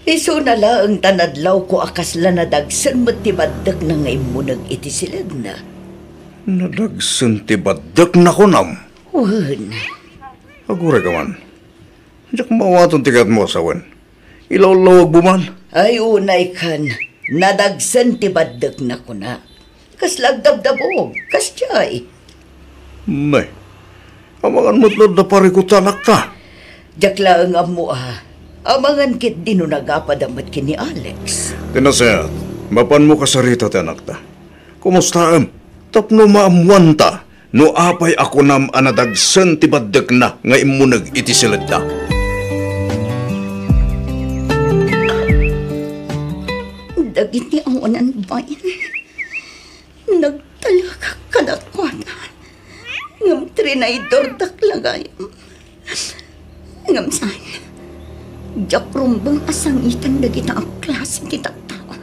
Isuna laeng ta nadlawko a kasla nadagsen met ti baddekna nga immuneg iti siledna. Nadagsen ti baddekna, kunam? Wen. Aguray ka man. Diak maawaten ti kayatmo a sawen. Ilawlawagmo man. Ay, unay kan. Nadagsen ti baddekna, kuna. Kasla agdabdabog, kasdiay. Nay, amangan met no adda parikut ti anakta. Diak laeng ammo a. Amangan ketdi no nagapada met ken ni Alex. Ti nasayaat, mapanmo kasarita ti anakta. Kumustaem? Tapno maammuanta no apay a kunam a nadagsen ti baddekna nga immuneg iti siledda. Dagiti awanan bain. Nagtalekak kadakuada, ngem trinaydordak la gayam. Ngem saan, diak rumbeng a sangiten dagita a klase ti tattao.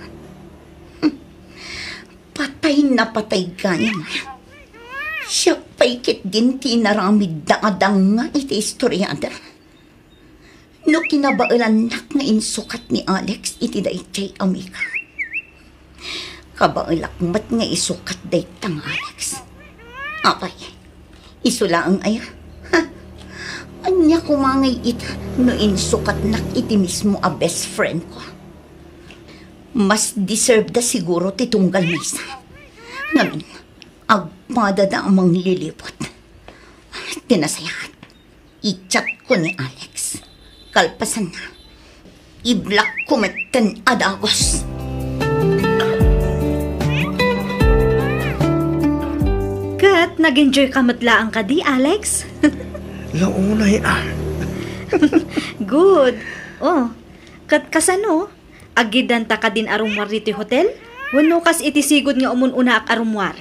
Patay na patay gayam. Siak pay ketdin ti inaramidda a danga iti istoriada. No kinabaelannak nga insukat ni Alex iti daydiay a Mika, kabaelak met nga isukat dayta nga Alex. Apay, isu laeng aya? Ha? Ania koma ngay ita no insukatnak iti mismo a best friend ko? Mas deserve da siguro ti tunggal maysa. Ngamin, agpadada a manglilibot. Ti nasayaat, i-chat ko ni Alex. Kalpasanna, i-block ko metten a dagus. Nag-enjoy ka met laeng kadi, Alex? Launay, ah. Good. Oh, ket kasano? Aggidanta kadin a rummuar ditoy hotel? Wenno kas iti sigud nga umun-unaak a rummuar?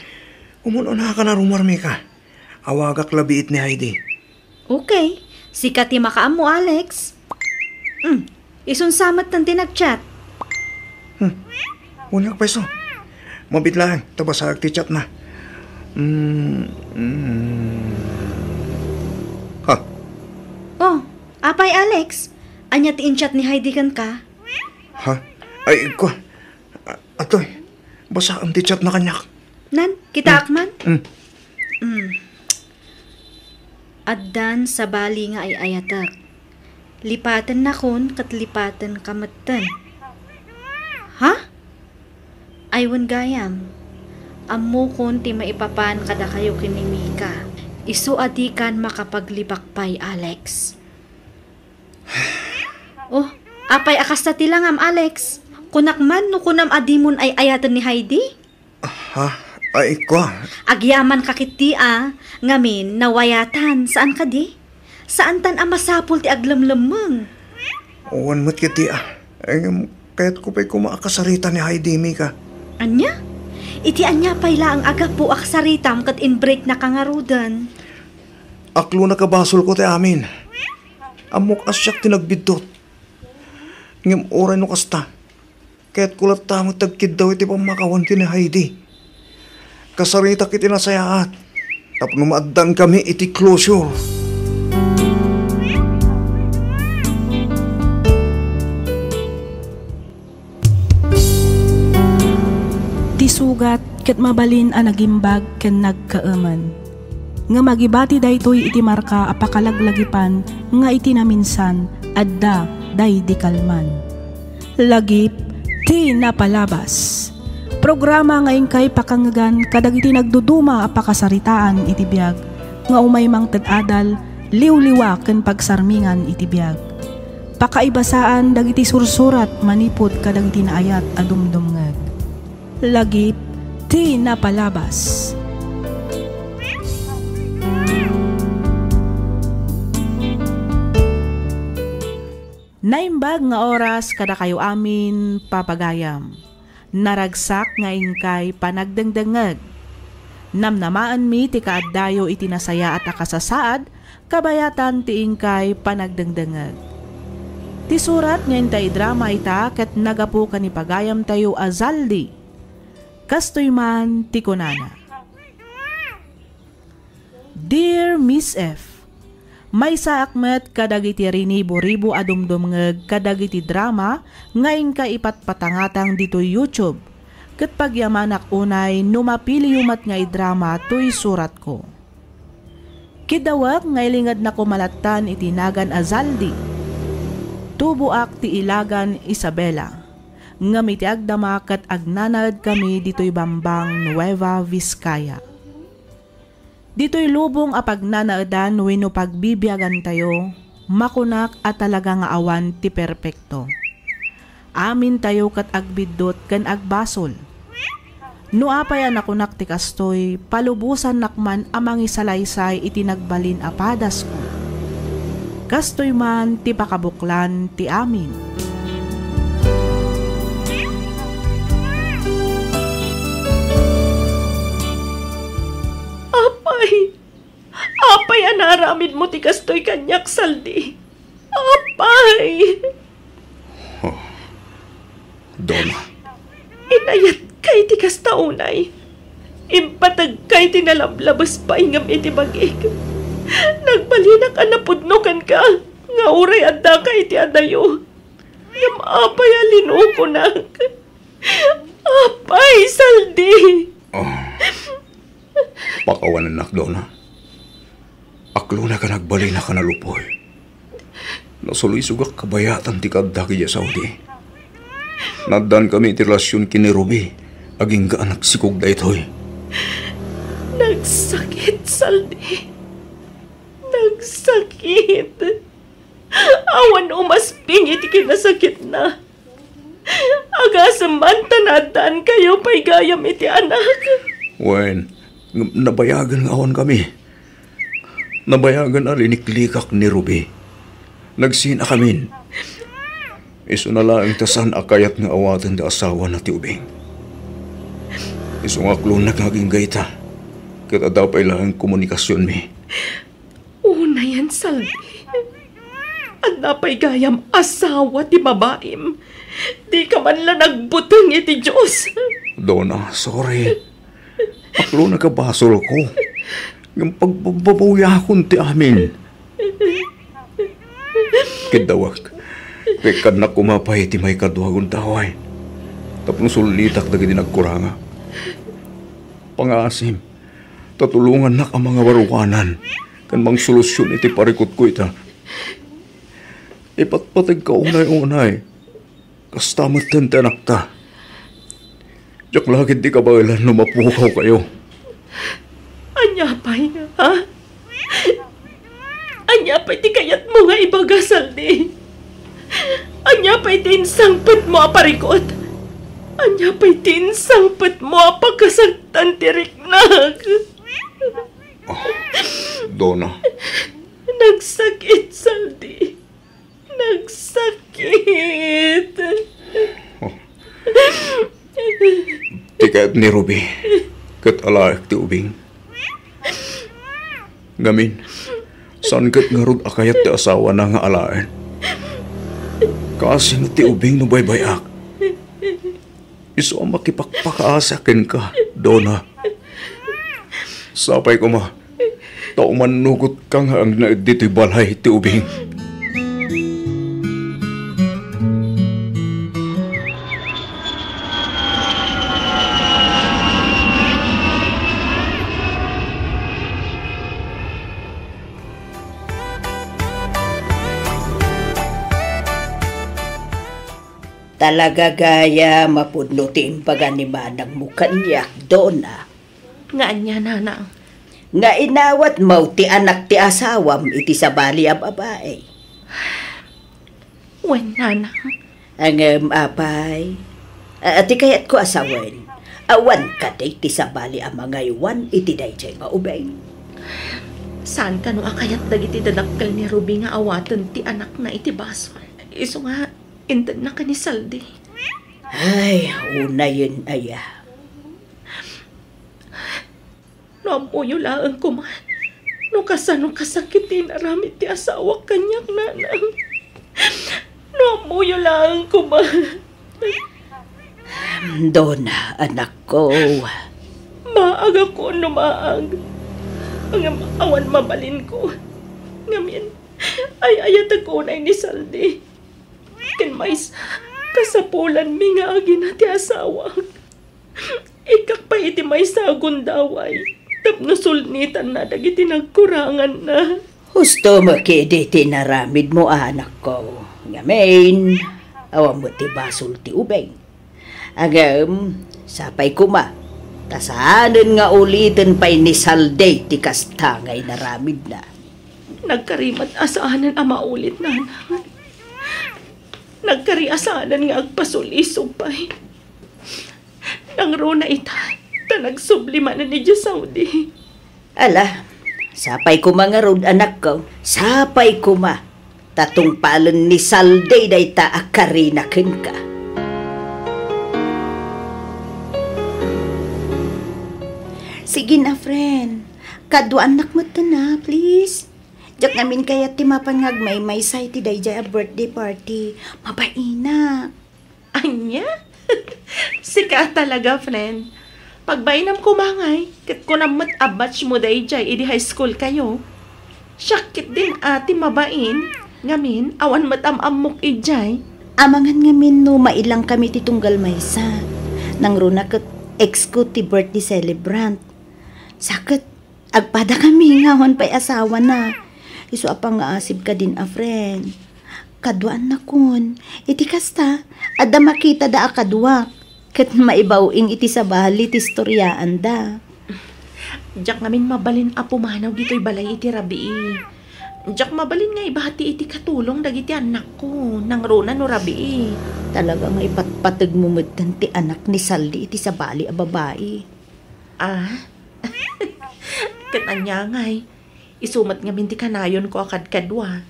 Umun-unakan a rummuar, Mika. Awagak la biit ni Heidi. Okay. Sika ti makaammo, Alex. Hmm. Isunsa met ti nag-chat. Hmm. Wen nga payso. Mabiit laeng ta basaek ti chatna. Hmm. Hmm. Ha? Oh, apay, Alex? Ania ti in-chat ni Heidi kenka? Ha? Ay, ko. A-, atoy. Basaem ti chatna kaniak. Nan, kitaak man? Hmm. Mm. Addan sabali nga ay-ayatek. Lipatennakon ket lipatenka metten. Ha? Ay wen gayam. Ammokon ti maipapan kadakayo ken ni Mika. Isu a dikan makapaglibak pay, Alex. Oh, apay a kasta ti langam, Alex? Kunak man no kunam a dimon ay-ayaten ni Heidi? Ha? Ay, kua. Agyamanka ketdi a, ngamin, nawayatan, saan kadi? Saantan a masapul ti aglemlemmeng. Wen met ketdi a. Ngem, kayatko pay koma a kasarita ni Heidi, Mika. Ania? Iti ania pay laeng a gapu a kasaritam ket in-breaknaka ngaruden? Aklona a basolko ti amin. Ammok a siak ti nagbiddut. Ngem uray no kasta, kayatko latta met ti agkiddaw iti pammakawan ken ni Heidi. Kasaritak iti nasayaat tapno maaddankami iti closure. Ti sugat ket mabalin a nagimbag ken nagkaemen. Ngem agibati daytoy iti marka a pakalaglagipan nga iti naminsan, adda daydi kalman. Lagip ti napalabas. Programa nga inkay pakangngegan kadagiti nagduduma a pakasaritaan iti biag nga umay mangted adal, liwliwa ken pagsarmingan iti biag. Pakaibasaan dagiti sursurat manipud kadagiti naayat a dumdumngeg. Lagip ti napalabas. Naimbag nga oras kadakayo amin, papagayam. Naragsak nga inkay panagdengdengngeg. Namnamaenmi ti kaaddayo iti nasayaat a kasasaad, kabayatan ti inkay panagdengdengngeg. Ti surat nga inta idrama ita ket nagapu ken ni pagayamtayo a Zaldi. Kastoy man ti kunana. Dear Miss F, maysaak met kadagiti rinibo-ribo a dumdumngeg kadagiti drama nga inka ipatpatangatang ditoy YouTube, ket pagyamanak unay no mapiliyo met nga idrama toy suratko. Kiddawek nga ilingedna koma lattan iti nagan a Zaldi. Tuboak ti ilagan Isabela, ngem iti agdama ket agnanaedkami ditoy Bambang, Nueva Vizcaya. Ditoy lubong a pagnanaedan wenno pagbibiagantayo, makunak a talaga nga awan ti perpekto. Amintayo ket agbiddut ken agbasol. No apay a nakunak ti kastoy, palubosannak man a mangisalaysay iti nagbalin a padasko. Kastoy man ti pakabuklan ti amin. Apay, apay a naaramidmo ti kastoy kaniak, Zaldi? Apay! Oh, Donna. Inayatka iti kasta unay. Impategka iti nalablabes pay ngem iti bagik. Nagbalinak a napudno kenka nga uray addaka iti adayo. Ngem apay a linukonak? Apay, Zaldi! Oh. Pakawanennak, Donna. Aklona ken agbalinak a nalupoy. Nasuloysogak kabayatan ti kaaddak idiay Saudi. Naaddankami iti relasion ken ni Ruby, agingga a nagsikog daytoy. Nagsakit, Zaldi. Nagsakit. Awan umasping iti kinasakitna. Agasem man ta naaddaankayo pay gayam iti anak. Wen, Ngem nabayagen nga awan kami. Nabayagen a liniklikak ni Ruby. Nagsinakamin. Isuna laeng ta saan a kayat nga awaten ti asawana ti ubing. Isu nga aklonak nga agingga ita, ket adda pay laeng komunikasionmi. Unayen, Saldi. Adda pay gayam asawa ti babaim. Dika man la nagbuteng iti Dios. Dona, sorry. Aklonak a basolko. Ngem pagbababawayakon ti amin. Kiddawek, paikkannak koma pay ti maikadua a gundaway tapno sulnitak dagiti nagkurangak. Pangaasim, ta tulongannak a mangawarwanan ken mangsolusion iti parikutko ita. Ipatpategka unay-unay. Kasta metten ti anakta. Diak la ketdi kabaelan no mapukawkayo. Ania pay, ha? Ania pay ti kayatmo nga ibaga, Saldi? Ania pay ti insangpetmo a parikut? Ania pay ti insangpetmo a pakasaktan ti riknag? Ah, Dona. Nagsakit, Saldi. Nagsakit. Oh. Ti kayat ni Ruby, ket alaek ti ubing. Ngamin, saan ket ngarud a kayat ti asawana nga alaen? Kaasi met ti ubing no baybay-ak. Isu a makipakpakaasi kenka, Dona. Sapay koma, ta umannugotka nga agnaed ditoy balay ti ubing. Talaga gayam a pudno ti imbaga ni manangmo kaniak, Dona. Nga ania, nanang? Nga inawatmo ti anak ti asawam iti sabali a babai. Wen, nanang. Ngem, apay, a-, ti kayatko a sawen, awan kadi ti sabali a mangaywan iti daydiay nga ubing? Saan kano a kayat dagiti dadakkel ni Ruby nga awaten ti anakna iti basol? Isu nga, intedna ken ni Saldi. Ay, unayen aya. No ammoyo laeng koma no kasano kasakit ti inaramid ti asawak kaniak, nanang. No ammoyo laeng koma. Dona, anakko. Maagakon no maag. Ngem awan mabalinko. Ngamin, ay-ayatek unay ni Saldi. Ken maysa, kasapulanmi nga agina ti asawak. Ikkak pay iti maysa a gundaway tapno sulnitanna dagiti nagkuranganna. Husto met kadi ti inaramidmo, anakko. Ngamin, awan met ti basol ti ubing. Ngem, sapay koma, ta saanen nga uliten pay ni Saldi ti kasta nga inaramidna. Nagkari met a saanen a maulit, nanang. Nagkari a saanen nga agpasulisog pay. Nangruna ita, ta nagsubli manen idiay Saudi. Ala, sapay koma ngarud, anakko, sapay koma, ta tungpalen ni Saldi dayta a karina kenka. Sige na, friend. Kaduaannak metten a, please. Diak ngamin kayat ti mapan nga agmaymaysa iti daydiay a birthday party. Mabainak. Ania? Sika talaga, friend. Pagbainam koma ngay, ket kunam met a batch mo daydiay idi high school kayo. Siak ketdin a ti mabain, ngamin, awan met am-ammok idiay. Amangan ngamin no mailangkami ti tunggal maysa. Nangruna ket ex ko ti birthday celebrant. Sa ket, agpadakami nga awan pay asawana. Isu a pangngaasib kadin a friend. Kaduaannakon. Iti kasta, adda makitada a kaduak. Ket maibaw-ing iti sabali ti istoriaanda. Diak ngamin mabalin a pumanaw ditoy balay iti rabii. Diak mabalin nga ibati iti katulong dagiti annakko, nangruna no rabii. Talaga nga ipatpategmo metten ti anak ni Saldi iti sabali a babai. Ah? Ket ania ngay, isu met ngamin ti kanayonko a kadkadua.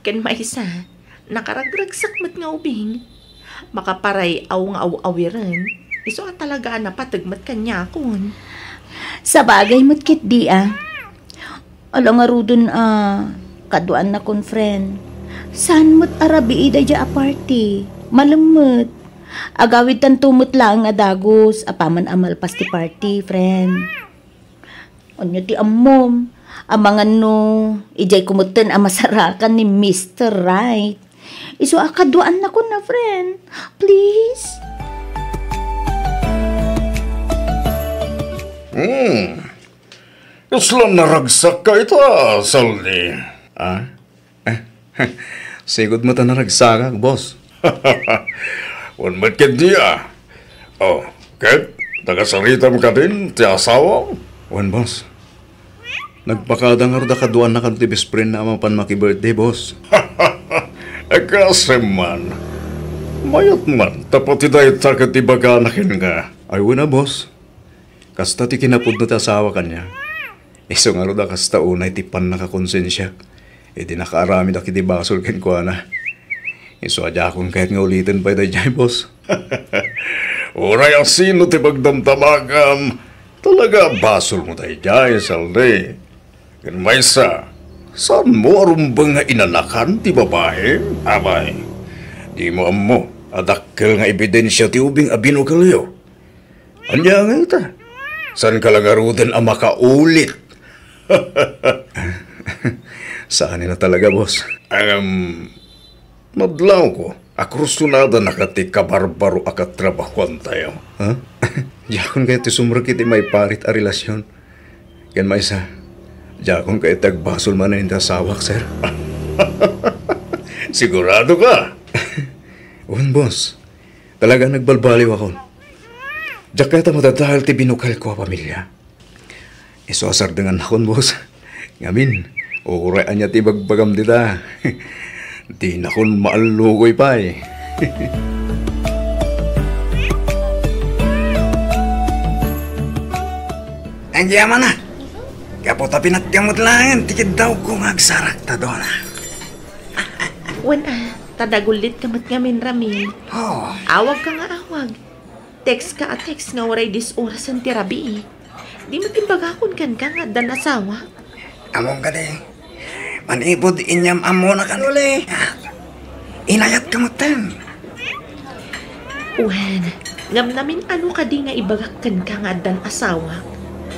Ken maysa, nakaragragsak met nga ubing. Makaparay-aw nga aw-awiren. Isu a talaga a napateg met kaniakon. Sabagay met ketdi a. Ala ngaruden a kaduaannakon, friend. Saan met a rabii daydiay a party? Malem met. Agawidtanto met laeng a dagus apaman a malpas ti party, friend. Ania ti ammom? Amangan no, idiay ko metten a masarakan ni Mister Right. Isu a kaduaannakon a friend. Please? Hmm. Kasla naragsakka ita, Saldi. Ah? Sigud met a naragsakak, boss. Wen met ketdi a. Oh, ket nakasaritam kadin ti asawam? Wen, boss. Nagpakada ngarud a kaduaannakan ti best friend na a mapan maki-birthday, boss. Kaasem man. Mayat man, ta pati dayta ket ibagana kenka. Ay, wen a, boss. Kasta ti kinapudno ti asawak kaniak. Isu ngarud a kasta unay ti pannakakonsensiak idi nakaaramid a ket ti basol kenkuana. Isu a diakon kayat nga uliten pay daydiay, boss. Uray a sino ti pagdamdamagam, talaga a basolmo daydiay, Saldi. Ken maysa, saanmo a rumbeng nga inanakan ti babaem? Abay, dimo ammo a dakkel nga ebidensia ti ubing a binukelyo. Ania ngay ita? Saanka la ngaruden a makaulit? Saan a talaga, boss. Em, madlawko a kursunadanaka ti kabarbaro a katrabahuantayo. Ha? Diakon kayat ti sumrek iti maiparit a relasyon. Ken maysa, diakon kayat ti agbasol manen ti asawak, sir. Siguradoka? Wen, boss. Talaga nagbalbaliwakon. Diak kayat a madadael ti binukelko a pamilia. Isu a sardengannakon, boss. Ngamin, uray ania ti ibagbagam dita, dinakon maallukoy pay. Agyamanak, gapu ta pinatgam met laengen ti kiddawko nga agsarakta, Dona. Wen a, ta nagullitka met ngamin, Ramil. Oh. Awagka nga awag. Text ka a text nga uray dis orasen ti rabii. Di met imbagakon kenka nga addan asawa? Ammom kadi, manipud inyam-ammonakan uli, inayatka metten. Wen, ngem namin-ano kadi nga ibagak kenka nga addan asawa?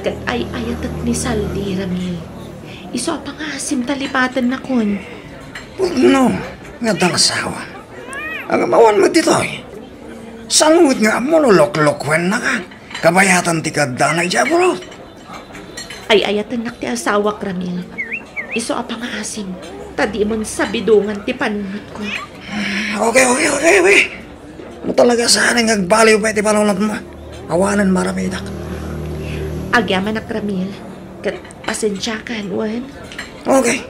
Ket ay-ayatek ni Saldi, Ramil. Isu a pangasim ta lipaten nakon. Pudno nga addan asawa. Ngem awan met ditoy. Saan met nga ammo no loklokuennaka? Kabayatan ti kaddana idiay abroad. Ay-ayatennak ti asawak, Ramil. Isu a pangaasim, ta dimon sabidongan ti panunotko. Okay, okay, okay, okay. No talaga saan nga agbaliw pay ti panunotmo, awanen maramidak. Agyamanak, Ramil. Ket pasensiakan, wen? Okay.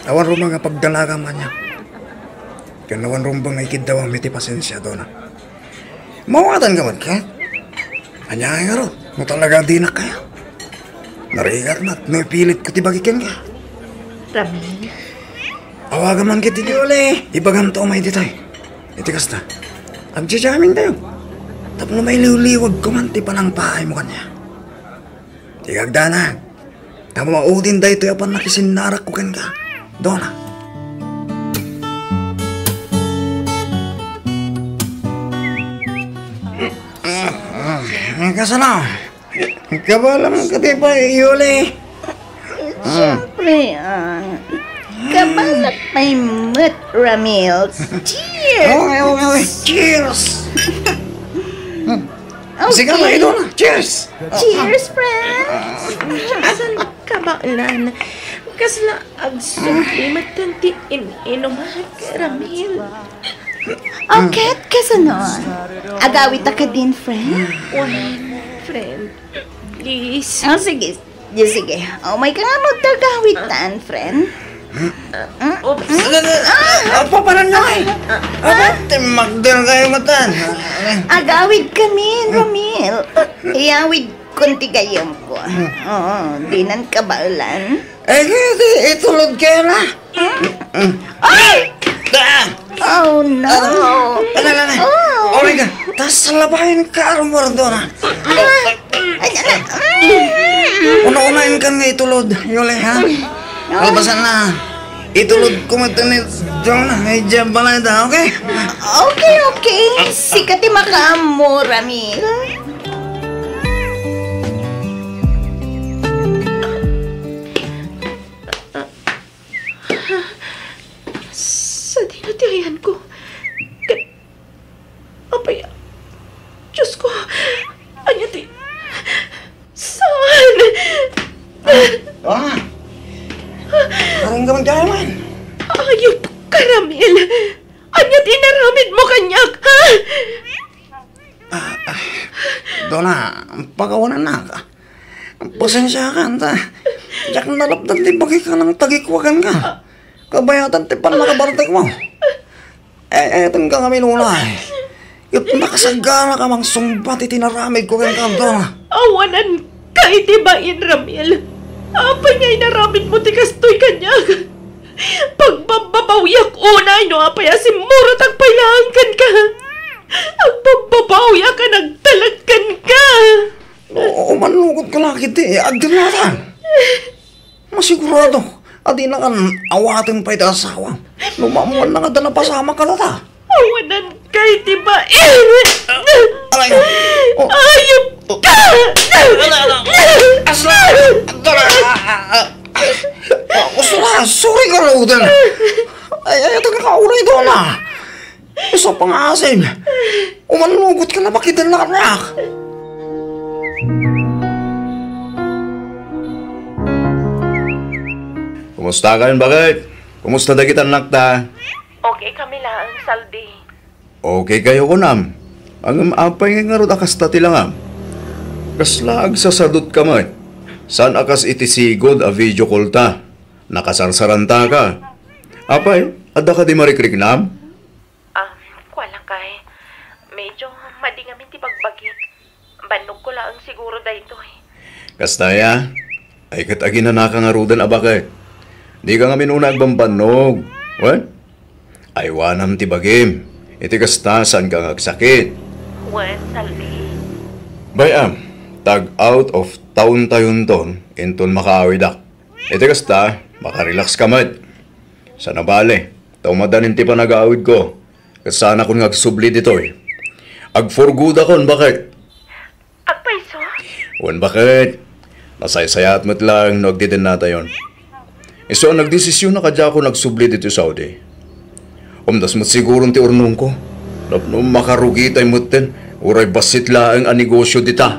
Awan rumbeng nga pagdalagam ania. Ken awan rumbeng nga ikiddawam iti pasensia, Dona. Mawatanka met ket? Ania ngay ngarud, no talaga dinak kayat? Narigat met no ipilitko ti bagi kenka. Ramil. Awagam man ket ti Yuli. Ibagamto umay ditoy. Iti kasta, agjajamintayo tapno mailiwliwagko man ti panangpaaymo kaniak. Ti kagdanag, ta maudin daytoy a pannakisinnarek kenka, Dona. Kasano? Kabaelam kadi pay, Yuli? Siyempre, ah, kabaelak pay met, Ramil. Cheers! Okay, okay, okay. Cheers! Okay. Sige, may Dona. Cheers! Cheers, friends! Kasla kabaelan. Kasla agsubli met ti in-inumak, Ramil. Okay, kasano? Agawidta kadin, friend? Wen, friend. Please. Ah, sige. Sige, sige. Umayka nga agawidtan, friend. Oops. Apa, paano na eh? Apa, timakder kayo matan. Agawidkamin, Ramil. Iyawid Kunti gayam ko. Oo, dinan kabaelan. Eh, di, itulod kayo na. Hmm? Ay! Ah! Oh, no. Ano, ano, ano? Oh. Oh my God. Tas labayan ka, Armor, doon, ha? Ah! Ay, ano? Una-unain ka nga itulod, Yuli, ha? Kalpasan na. Itulod ko met ni John, ay, diyan pala ito, okay? Okay, okay. Sika ti makaammo, Ramil. Sadino ti ayanko? Ket, apay, Diosko, ania ti, saan? Ah, ah. Aring ka man kaya man. Ayup ka, Ramil. Ania ti inaramidmo kaniak, ha? Ah, ah. Dona, pakawanan na ka. Pasensya ka, anta. Diak nalapdan ti bagik a nang tagikwagan ka. Kabayatan ti pannakabartek mo. Eh, etan ka kami nunay. Ket nakasagana ka mangsungbat iti naramid ko kenka, Dona. Awanan ka iti bain, Ramil. Apay nga inaramid mo ti kastoy kaniak? Pagbabbabawiak unay no apay a simmurotak pay laeng kenka. Agbabbabawiak a nagtalek kenka. O, o, mannugot ka la ket ti agdennatan. Masigurado a dinakan awaten pay ti asawam no maammoanna nga adda napasamak kadata. Awanan ka iti bain! Aray! Oh. Ayup ka! Ala, ala. Asla! Dora! Ah, ah, ah. Ah, usura, sorry ka, Roden. Ay, ay, taga ka, uray, Dona. Usa pay nga asin. Umannugot ka na, makidan na kaniak. Kumusta kayon, baket? Kumusta dagiti annakta? Okay kami laeng, Saldi. Okay kayo, kunam. Ngem apay nga ngarud a kasta ti langam? Kasla agsasadutka met? Saan a kas iti sigud a video call ta? Nakasarsaranta ka. Apay, adda kadi marikriknam? Ah, kua lakay. Medyo madi ngamin ti bagbagik. Bannogko laeng siguro daytoy. Kasta aya? Ay, ket aginanaka ngaruden a baket. Dika ngamin unay agbambannog. Wen? Aywanam ti bagim. Iti kasta, saanka nga agsakit. Wen, Saldi. Bay-am, tag-out of town tayonton inton makaawidak. Iti kasta, makarelax ka met. Sana bale, ta umadanin ti panagaawidko. Ket saanakon nga agsubli ditoy. Agpurgudakon, baket. Agpayso? Wen, baket. Nasaysayaat met laeng no agdidennatayon. Isu a nagdesisiona kadiakon agsubli ditoy Saudi. Umdas met siguron ti urnongko. Tapno makarugitay metten, uray bassit laeng a negosyo dita.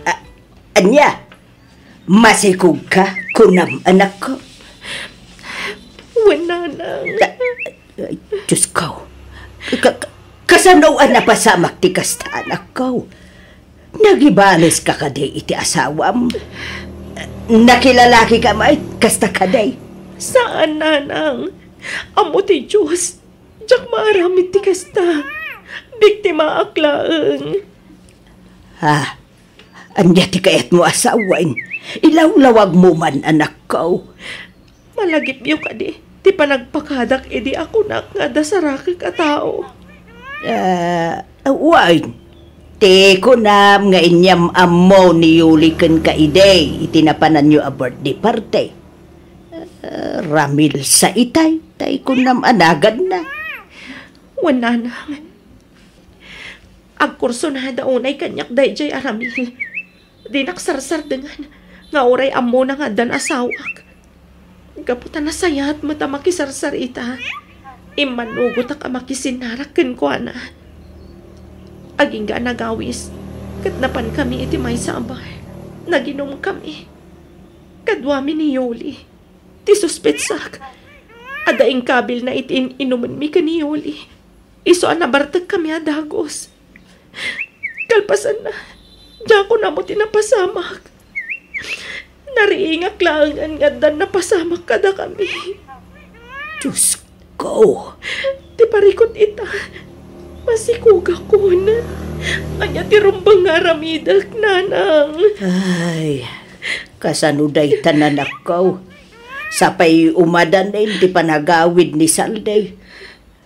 A-, ania? Masikogka, kunam, anakko? Wen, nanang. Ta-, ay, Diosko. Ka-, ka-, kasano a napasamak ti kasta, anakko? Nagibaleska kadi iti asawam? Nakilalakika met, kasta kadi? Saan, nanang. Ammo ti Dios. Diak maaramid ti kasta. Biktimaak laeng. Ha? Ania ti kayatmo a sawen? Ilawlawagmo man, anakko. Malagipyo kadi ti panagpakadak idi a kunak nga adda sarakek a tao? Ah, wen. Ti kunam nga inyam-ammo ni Yuli kenka idi iti napananyo a birthday party. Ah, Ramil sa itay, tay kunam a naganna. Wen, nanang. Agkursunada unay kaniak daydiay a Ramil. Dinak sarsardengan nga uray ammona nga addan asawak. Gapu ta nasayaat met a makisarsar ita, immanugotak a makisinnarak kenkuana. Agingga a nagawis, ket napankami iti maysa a bar. Naginumkami. Kaduami ni Yoli, ti suspetsak. Adda inkabilna iti in-inumenmi ken ni Yoli. Isu a nabartekkami a dagus. Kalpasanna, diakon ammo ti napasamak. Nariingak laengen nga addan napasamak kadakami. Diosko! ti parikut ita. Masikugakon. Ania ti rumbeng nga aramidek, nanang? Ay, kasano dayta, anakko? Sapay umadanin ti panagawid ni Saldi.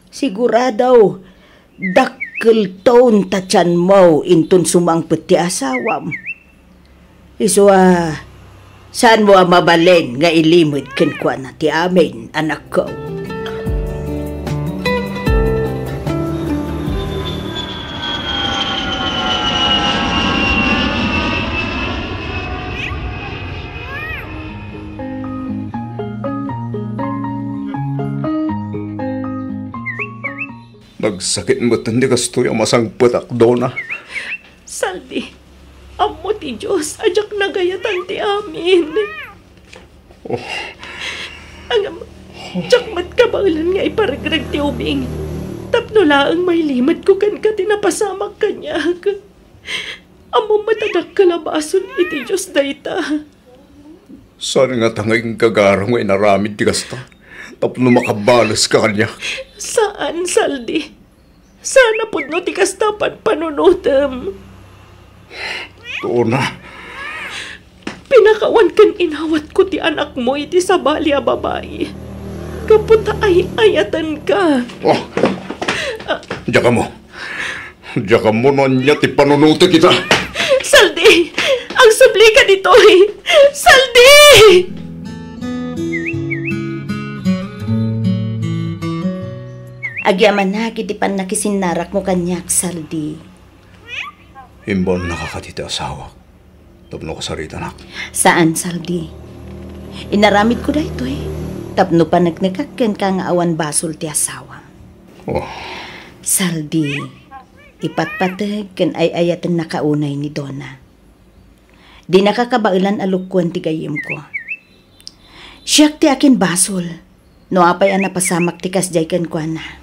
Sigurado, dakkelton ta tianmo inton sumangpet ti asawam. Isu a, saanmo a mabalin nga ilimed kenkuana ti amin, anakko? Nagsakit met ti kastoy a masangpetak, Dona. Saldi, ammo ti Dios a diak nagayatan ti amin. Oh. Ngem, diak met kabaelan nga iparegreg ti ubing tapno laeng mailimedko kenka ti napasamak kaniak. Ammom met a dakkel a basol iti Dios dayta. Saan ngata nga inkagarem nga inaramid ti kasta tapno makabaleska kaniak? Saan, Saldi. Saan a pudno ti kasta a panpanunotem. Dona. Pinakawan ken inawatko ti anakmo iti sabali a babai. Gapu ta ay-ayatenka. Oh. Diak ammo. Diak ammo no ania ti panunotek ita. Saldi! Agsublika ditoy! Saldi! Agyamanak iti pannakisinnaramo kaniak, Saldi. Imbawannaka kadi ti asawak tapno kasaritanak. Saan, Saldi. Inaramidko daytoy tapno paneknekak kenka nga awan basol ti asawam. Oh. Saldi, ipatpateg ken ay-ayatennaka unay ni Dona. Dinaka kabaelan a lukkoen ti gayyemko. Siak ti akinbasol no apay a napasamak ti kasdiay kenkuana.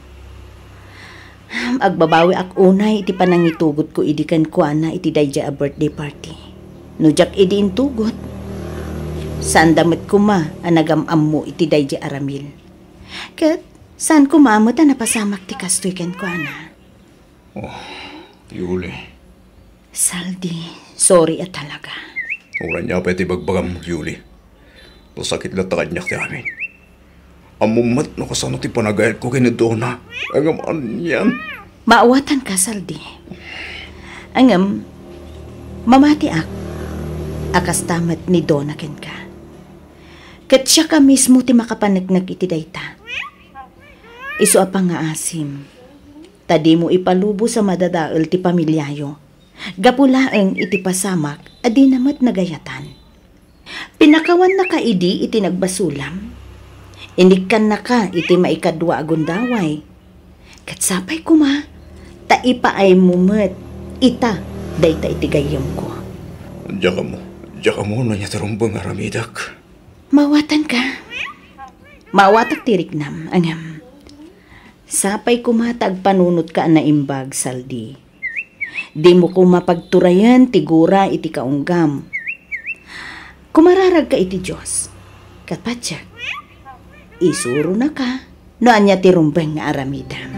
Agbabawiak unay iti panangitugotko idi kenkuana iti daydiay a birthday party. No diak idi intugot, saanda met koma a nagam-ammo iti daydiay a ramil. Ket saan koma met a napasamak ti kastoy kenkuana. Oh, Yuli. Saldi, sorry a talaga. Uray ania pay ti ibagbagam, Yuli. Nasakit latta kaniak ti amin. Ammom met no kasano ti panagayatko ken ni Dona. Ngem anian? Maawatanka, Saldi. Ngem, mamatiak a kasta met ni Dona kenka. Ket siak a mismo ti makapaneknek iti dayta. Isu a pangngaasim. Ta dimo ipalubos a madadael ti pamiliayo, gapu laeng iti pasamak a dina met nagayatan. Pinakawannaka idi iti nagbasolam. Inikkannaka iti maikadua a gundaway. Ket sapay koma, ta ipaaymo met ita dayta iti gayyemko. Diak ammo, diak ammo no ania ti rumbeng nga aramidek. Maawatanka. Maawatak ti riknam, ngem sapay koma ta agpanunotka a naimbag, Saldi. Dimo koma pagturayen ti gura iti kaunggam. Kumararagka iti Dios. Ket patiek, isuronaka no ania ti rumbeng nga aramidem.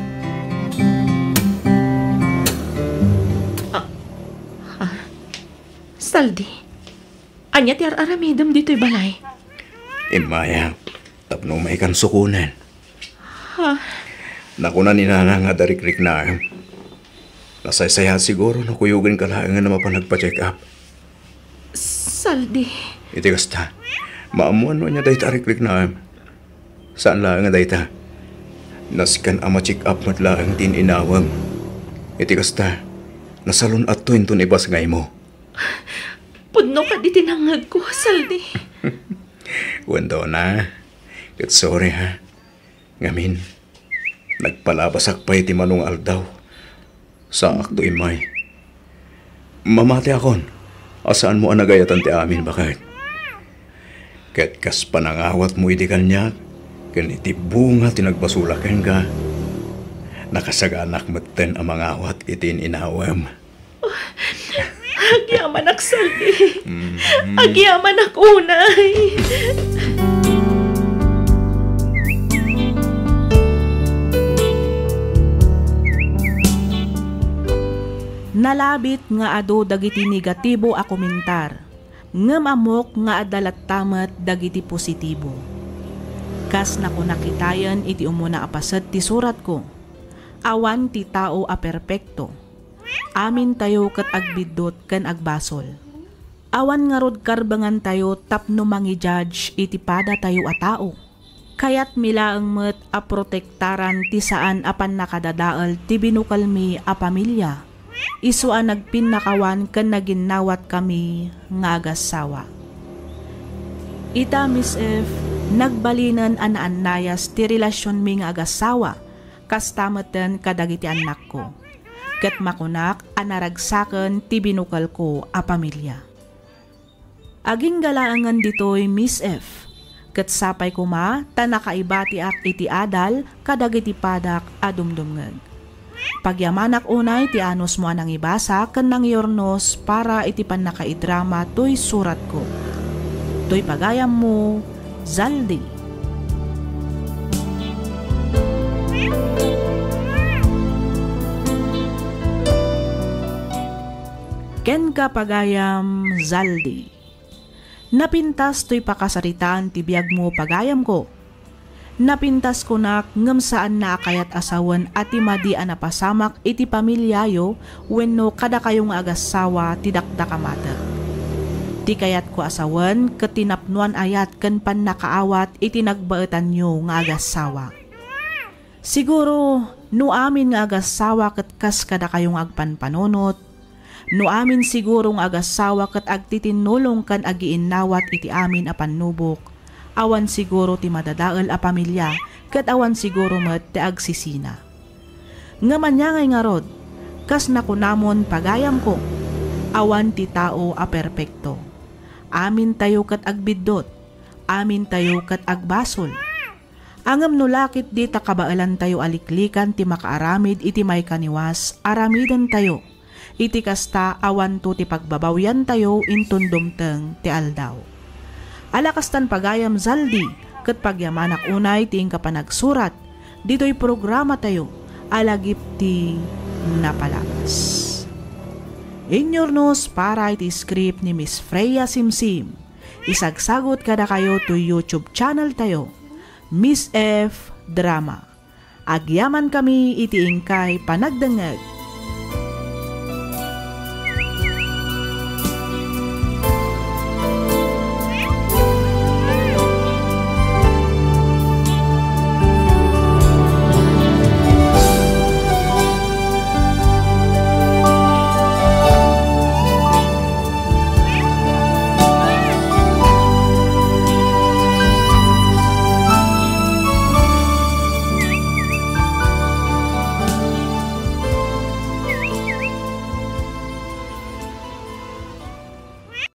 Ah, ah, Saldi, ania ti ar-aramidem ditoy balay? Immay, tapno umay kan sukonen. Ha? Nakuna ni Nana nga adda rikriknaem. Nasaysayaat siguro no kuyogenka laengen a mapan agpa-check up. Saldi. Iti kasta, maammoan no ania dayta a rikriknaem. Saan laeng a dayta. Nasken a ma-check up met laeng ti in-inawem. Iti kasta, nasalun-atto inton ibasngaymo. Pudno kadi ti nangngegko, Saldi. Wen, Dona. Ket sorry, ha. Ngamin, nagpalabasak pay ti mano nga aldaw. Saakto immay. Mamatiakon a saanmo a nagayatan ti amin, baket. Ket kas panangawatmo idi kaniak, ken iti bunga ti nagbasolak kenka, nakasaganak metten a mangawat iti in-inawem. Agyamanak, Saldi. Mhm. Agyamanak unay. Nalabit nga adu dagiti negatibo a komentar, ngem ammok nga adda latta met dagiti positibo. Kas nakunak kitayen iti umuna a paset ti suratko, awan ti tao a perpekto. Amintayo ket agbiddut ken agbasol. Awan ngarud karbengantayo tapno mangi-judge iti padatayo a tao. Kayatmi laeng met a protektaran ti saan a pannakadadael ti binukelmi a pamilia. Isu a nagpinnakawan ken naginnawatkami nga agassawa. Ita, Miss F, nagbalinen a naannayas ti relasionmi nga agassawa, kasta metten kadagiti annakko. Ket makunak a naragsaken ti binukelko a pamilia. Agingga laengen ditoy, Miss F. Ket sapay koma ta nakaibatiak iti adal kadagiti padak a dumdumngeg. Pagyamanak unay ti anusmo a nangibasa ken nangiurnos para iti pannakaidrama toy suratko. Toy pagayammo, Zaldi. Kenka, pagayam Zaldi. Napintas toy pakasaritaan ti biagmo, pagayamko. Napintas kunak ngem saanna a kayat a sawen a ti madi a napasamak iti pamiliayo wenno kadakayo nga agassawa ti dakdakamatek. Ti kayatko a sawen ket ti napnoan ayat ken pannakaawat iti nagbaetanyo nga agassawa. Siguro, no amin nga agassawa ket kas kadakayo nga agpanpanunot, no amin siguro nga agassawa ket agtitinnulong ken agiinnawat iti amin a pannubok, awan siguro ti madadael a pamilia ket awan siguro met ti agsisina. Ngem ania ngay ngarud, kas nakunamon, pagayamko, awan ti tao a perpekto. Amintayo ket agbiddut, amintayo ket agbasol. Ngem no la ketdi ta kabaelantayo a liklikan ti makaaramid iti maikaniwas, aramidentayo. Iti kasta, awanto ti pagbabawiantayo inton dumteng ti aldaw. Ala kastan, pagayam Zaldi, ket pagyamanak unay ti inka panagsurat ditoy programatayo a Lagip ti Napalabas. Inyurnos para iti script ni Miss Freya Simsim. Isagsagut kadakayo toy YouTube channel tayo, Miss F Drama. Agyamankami iti inkay panagdengngeg.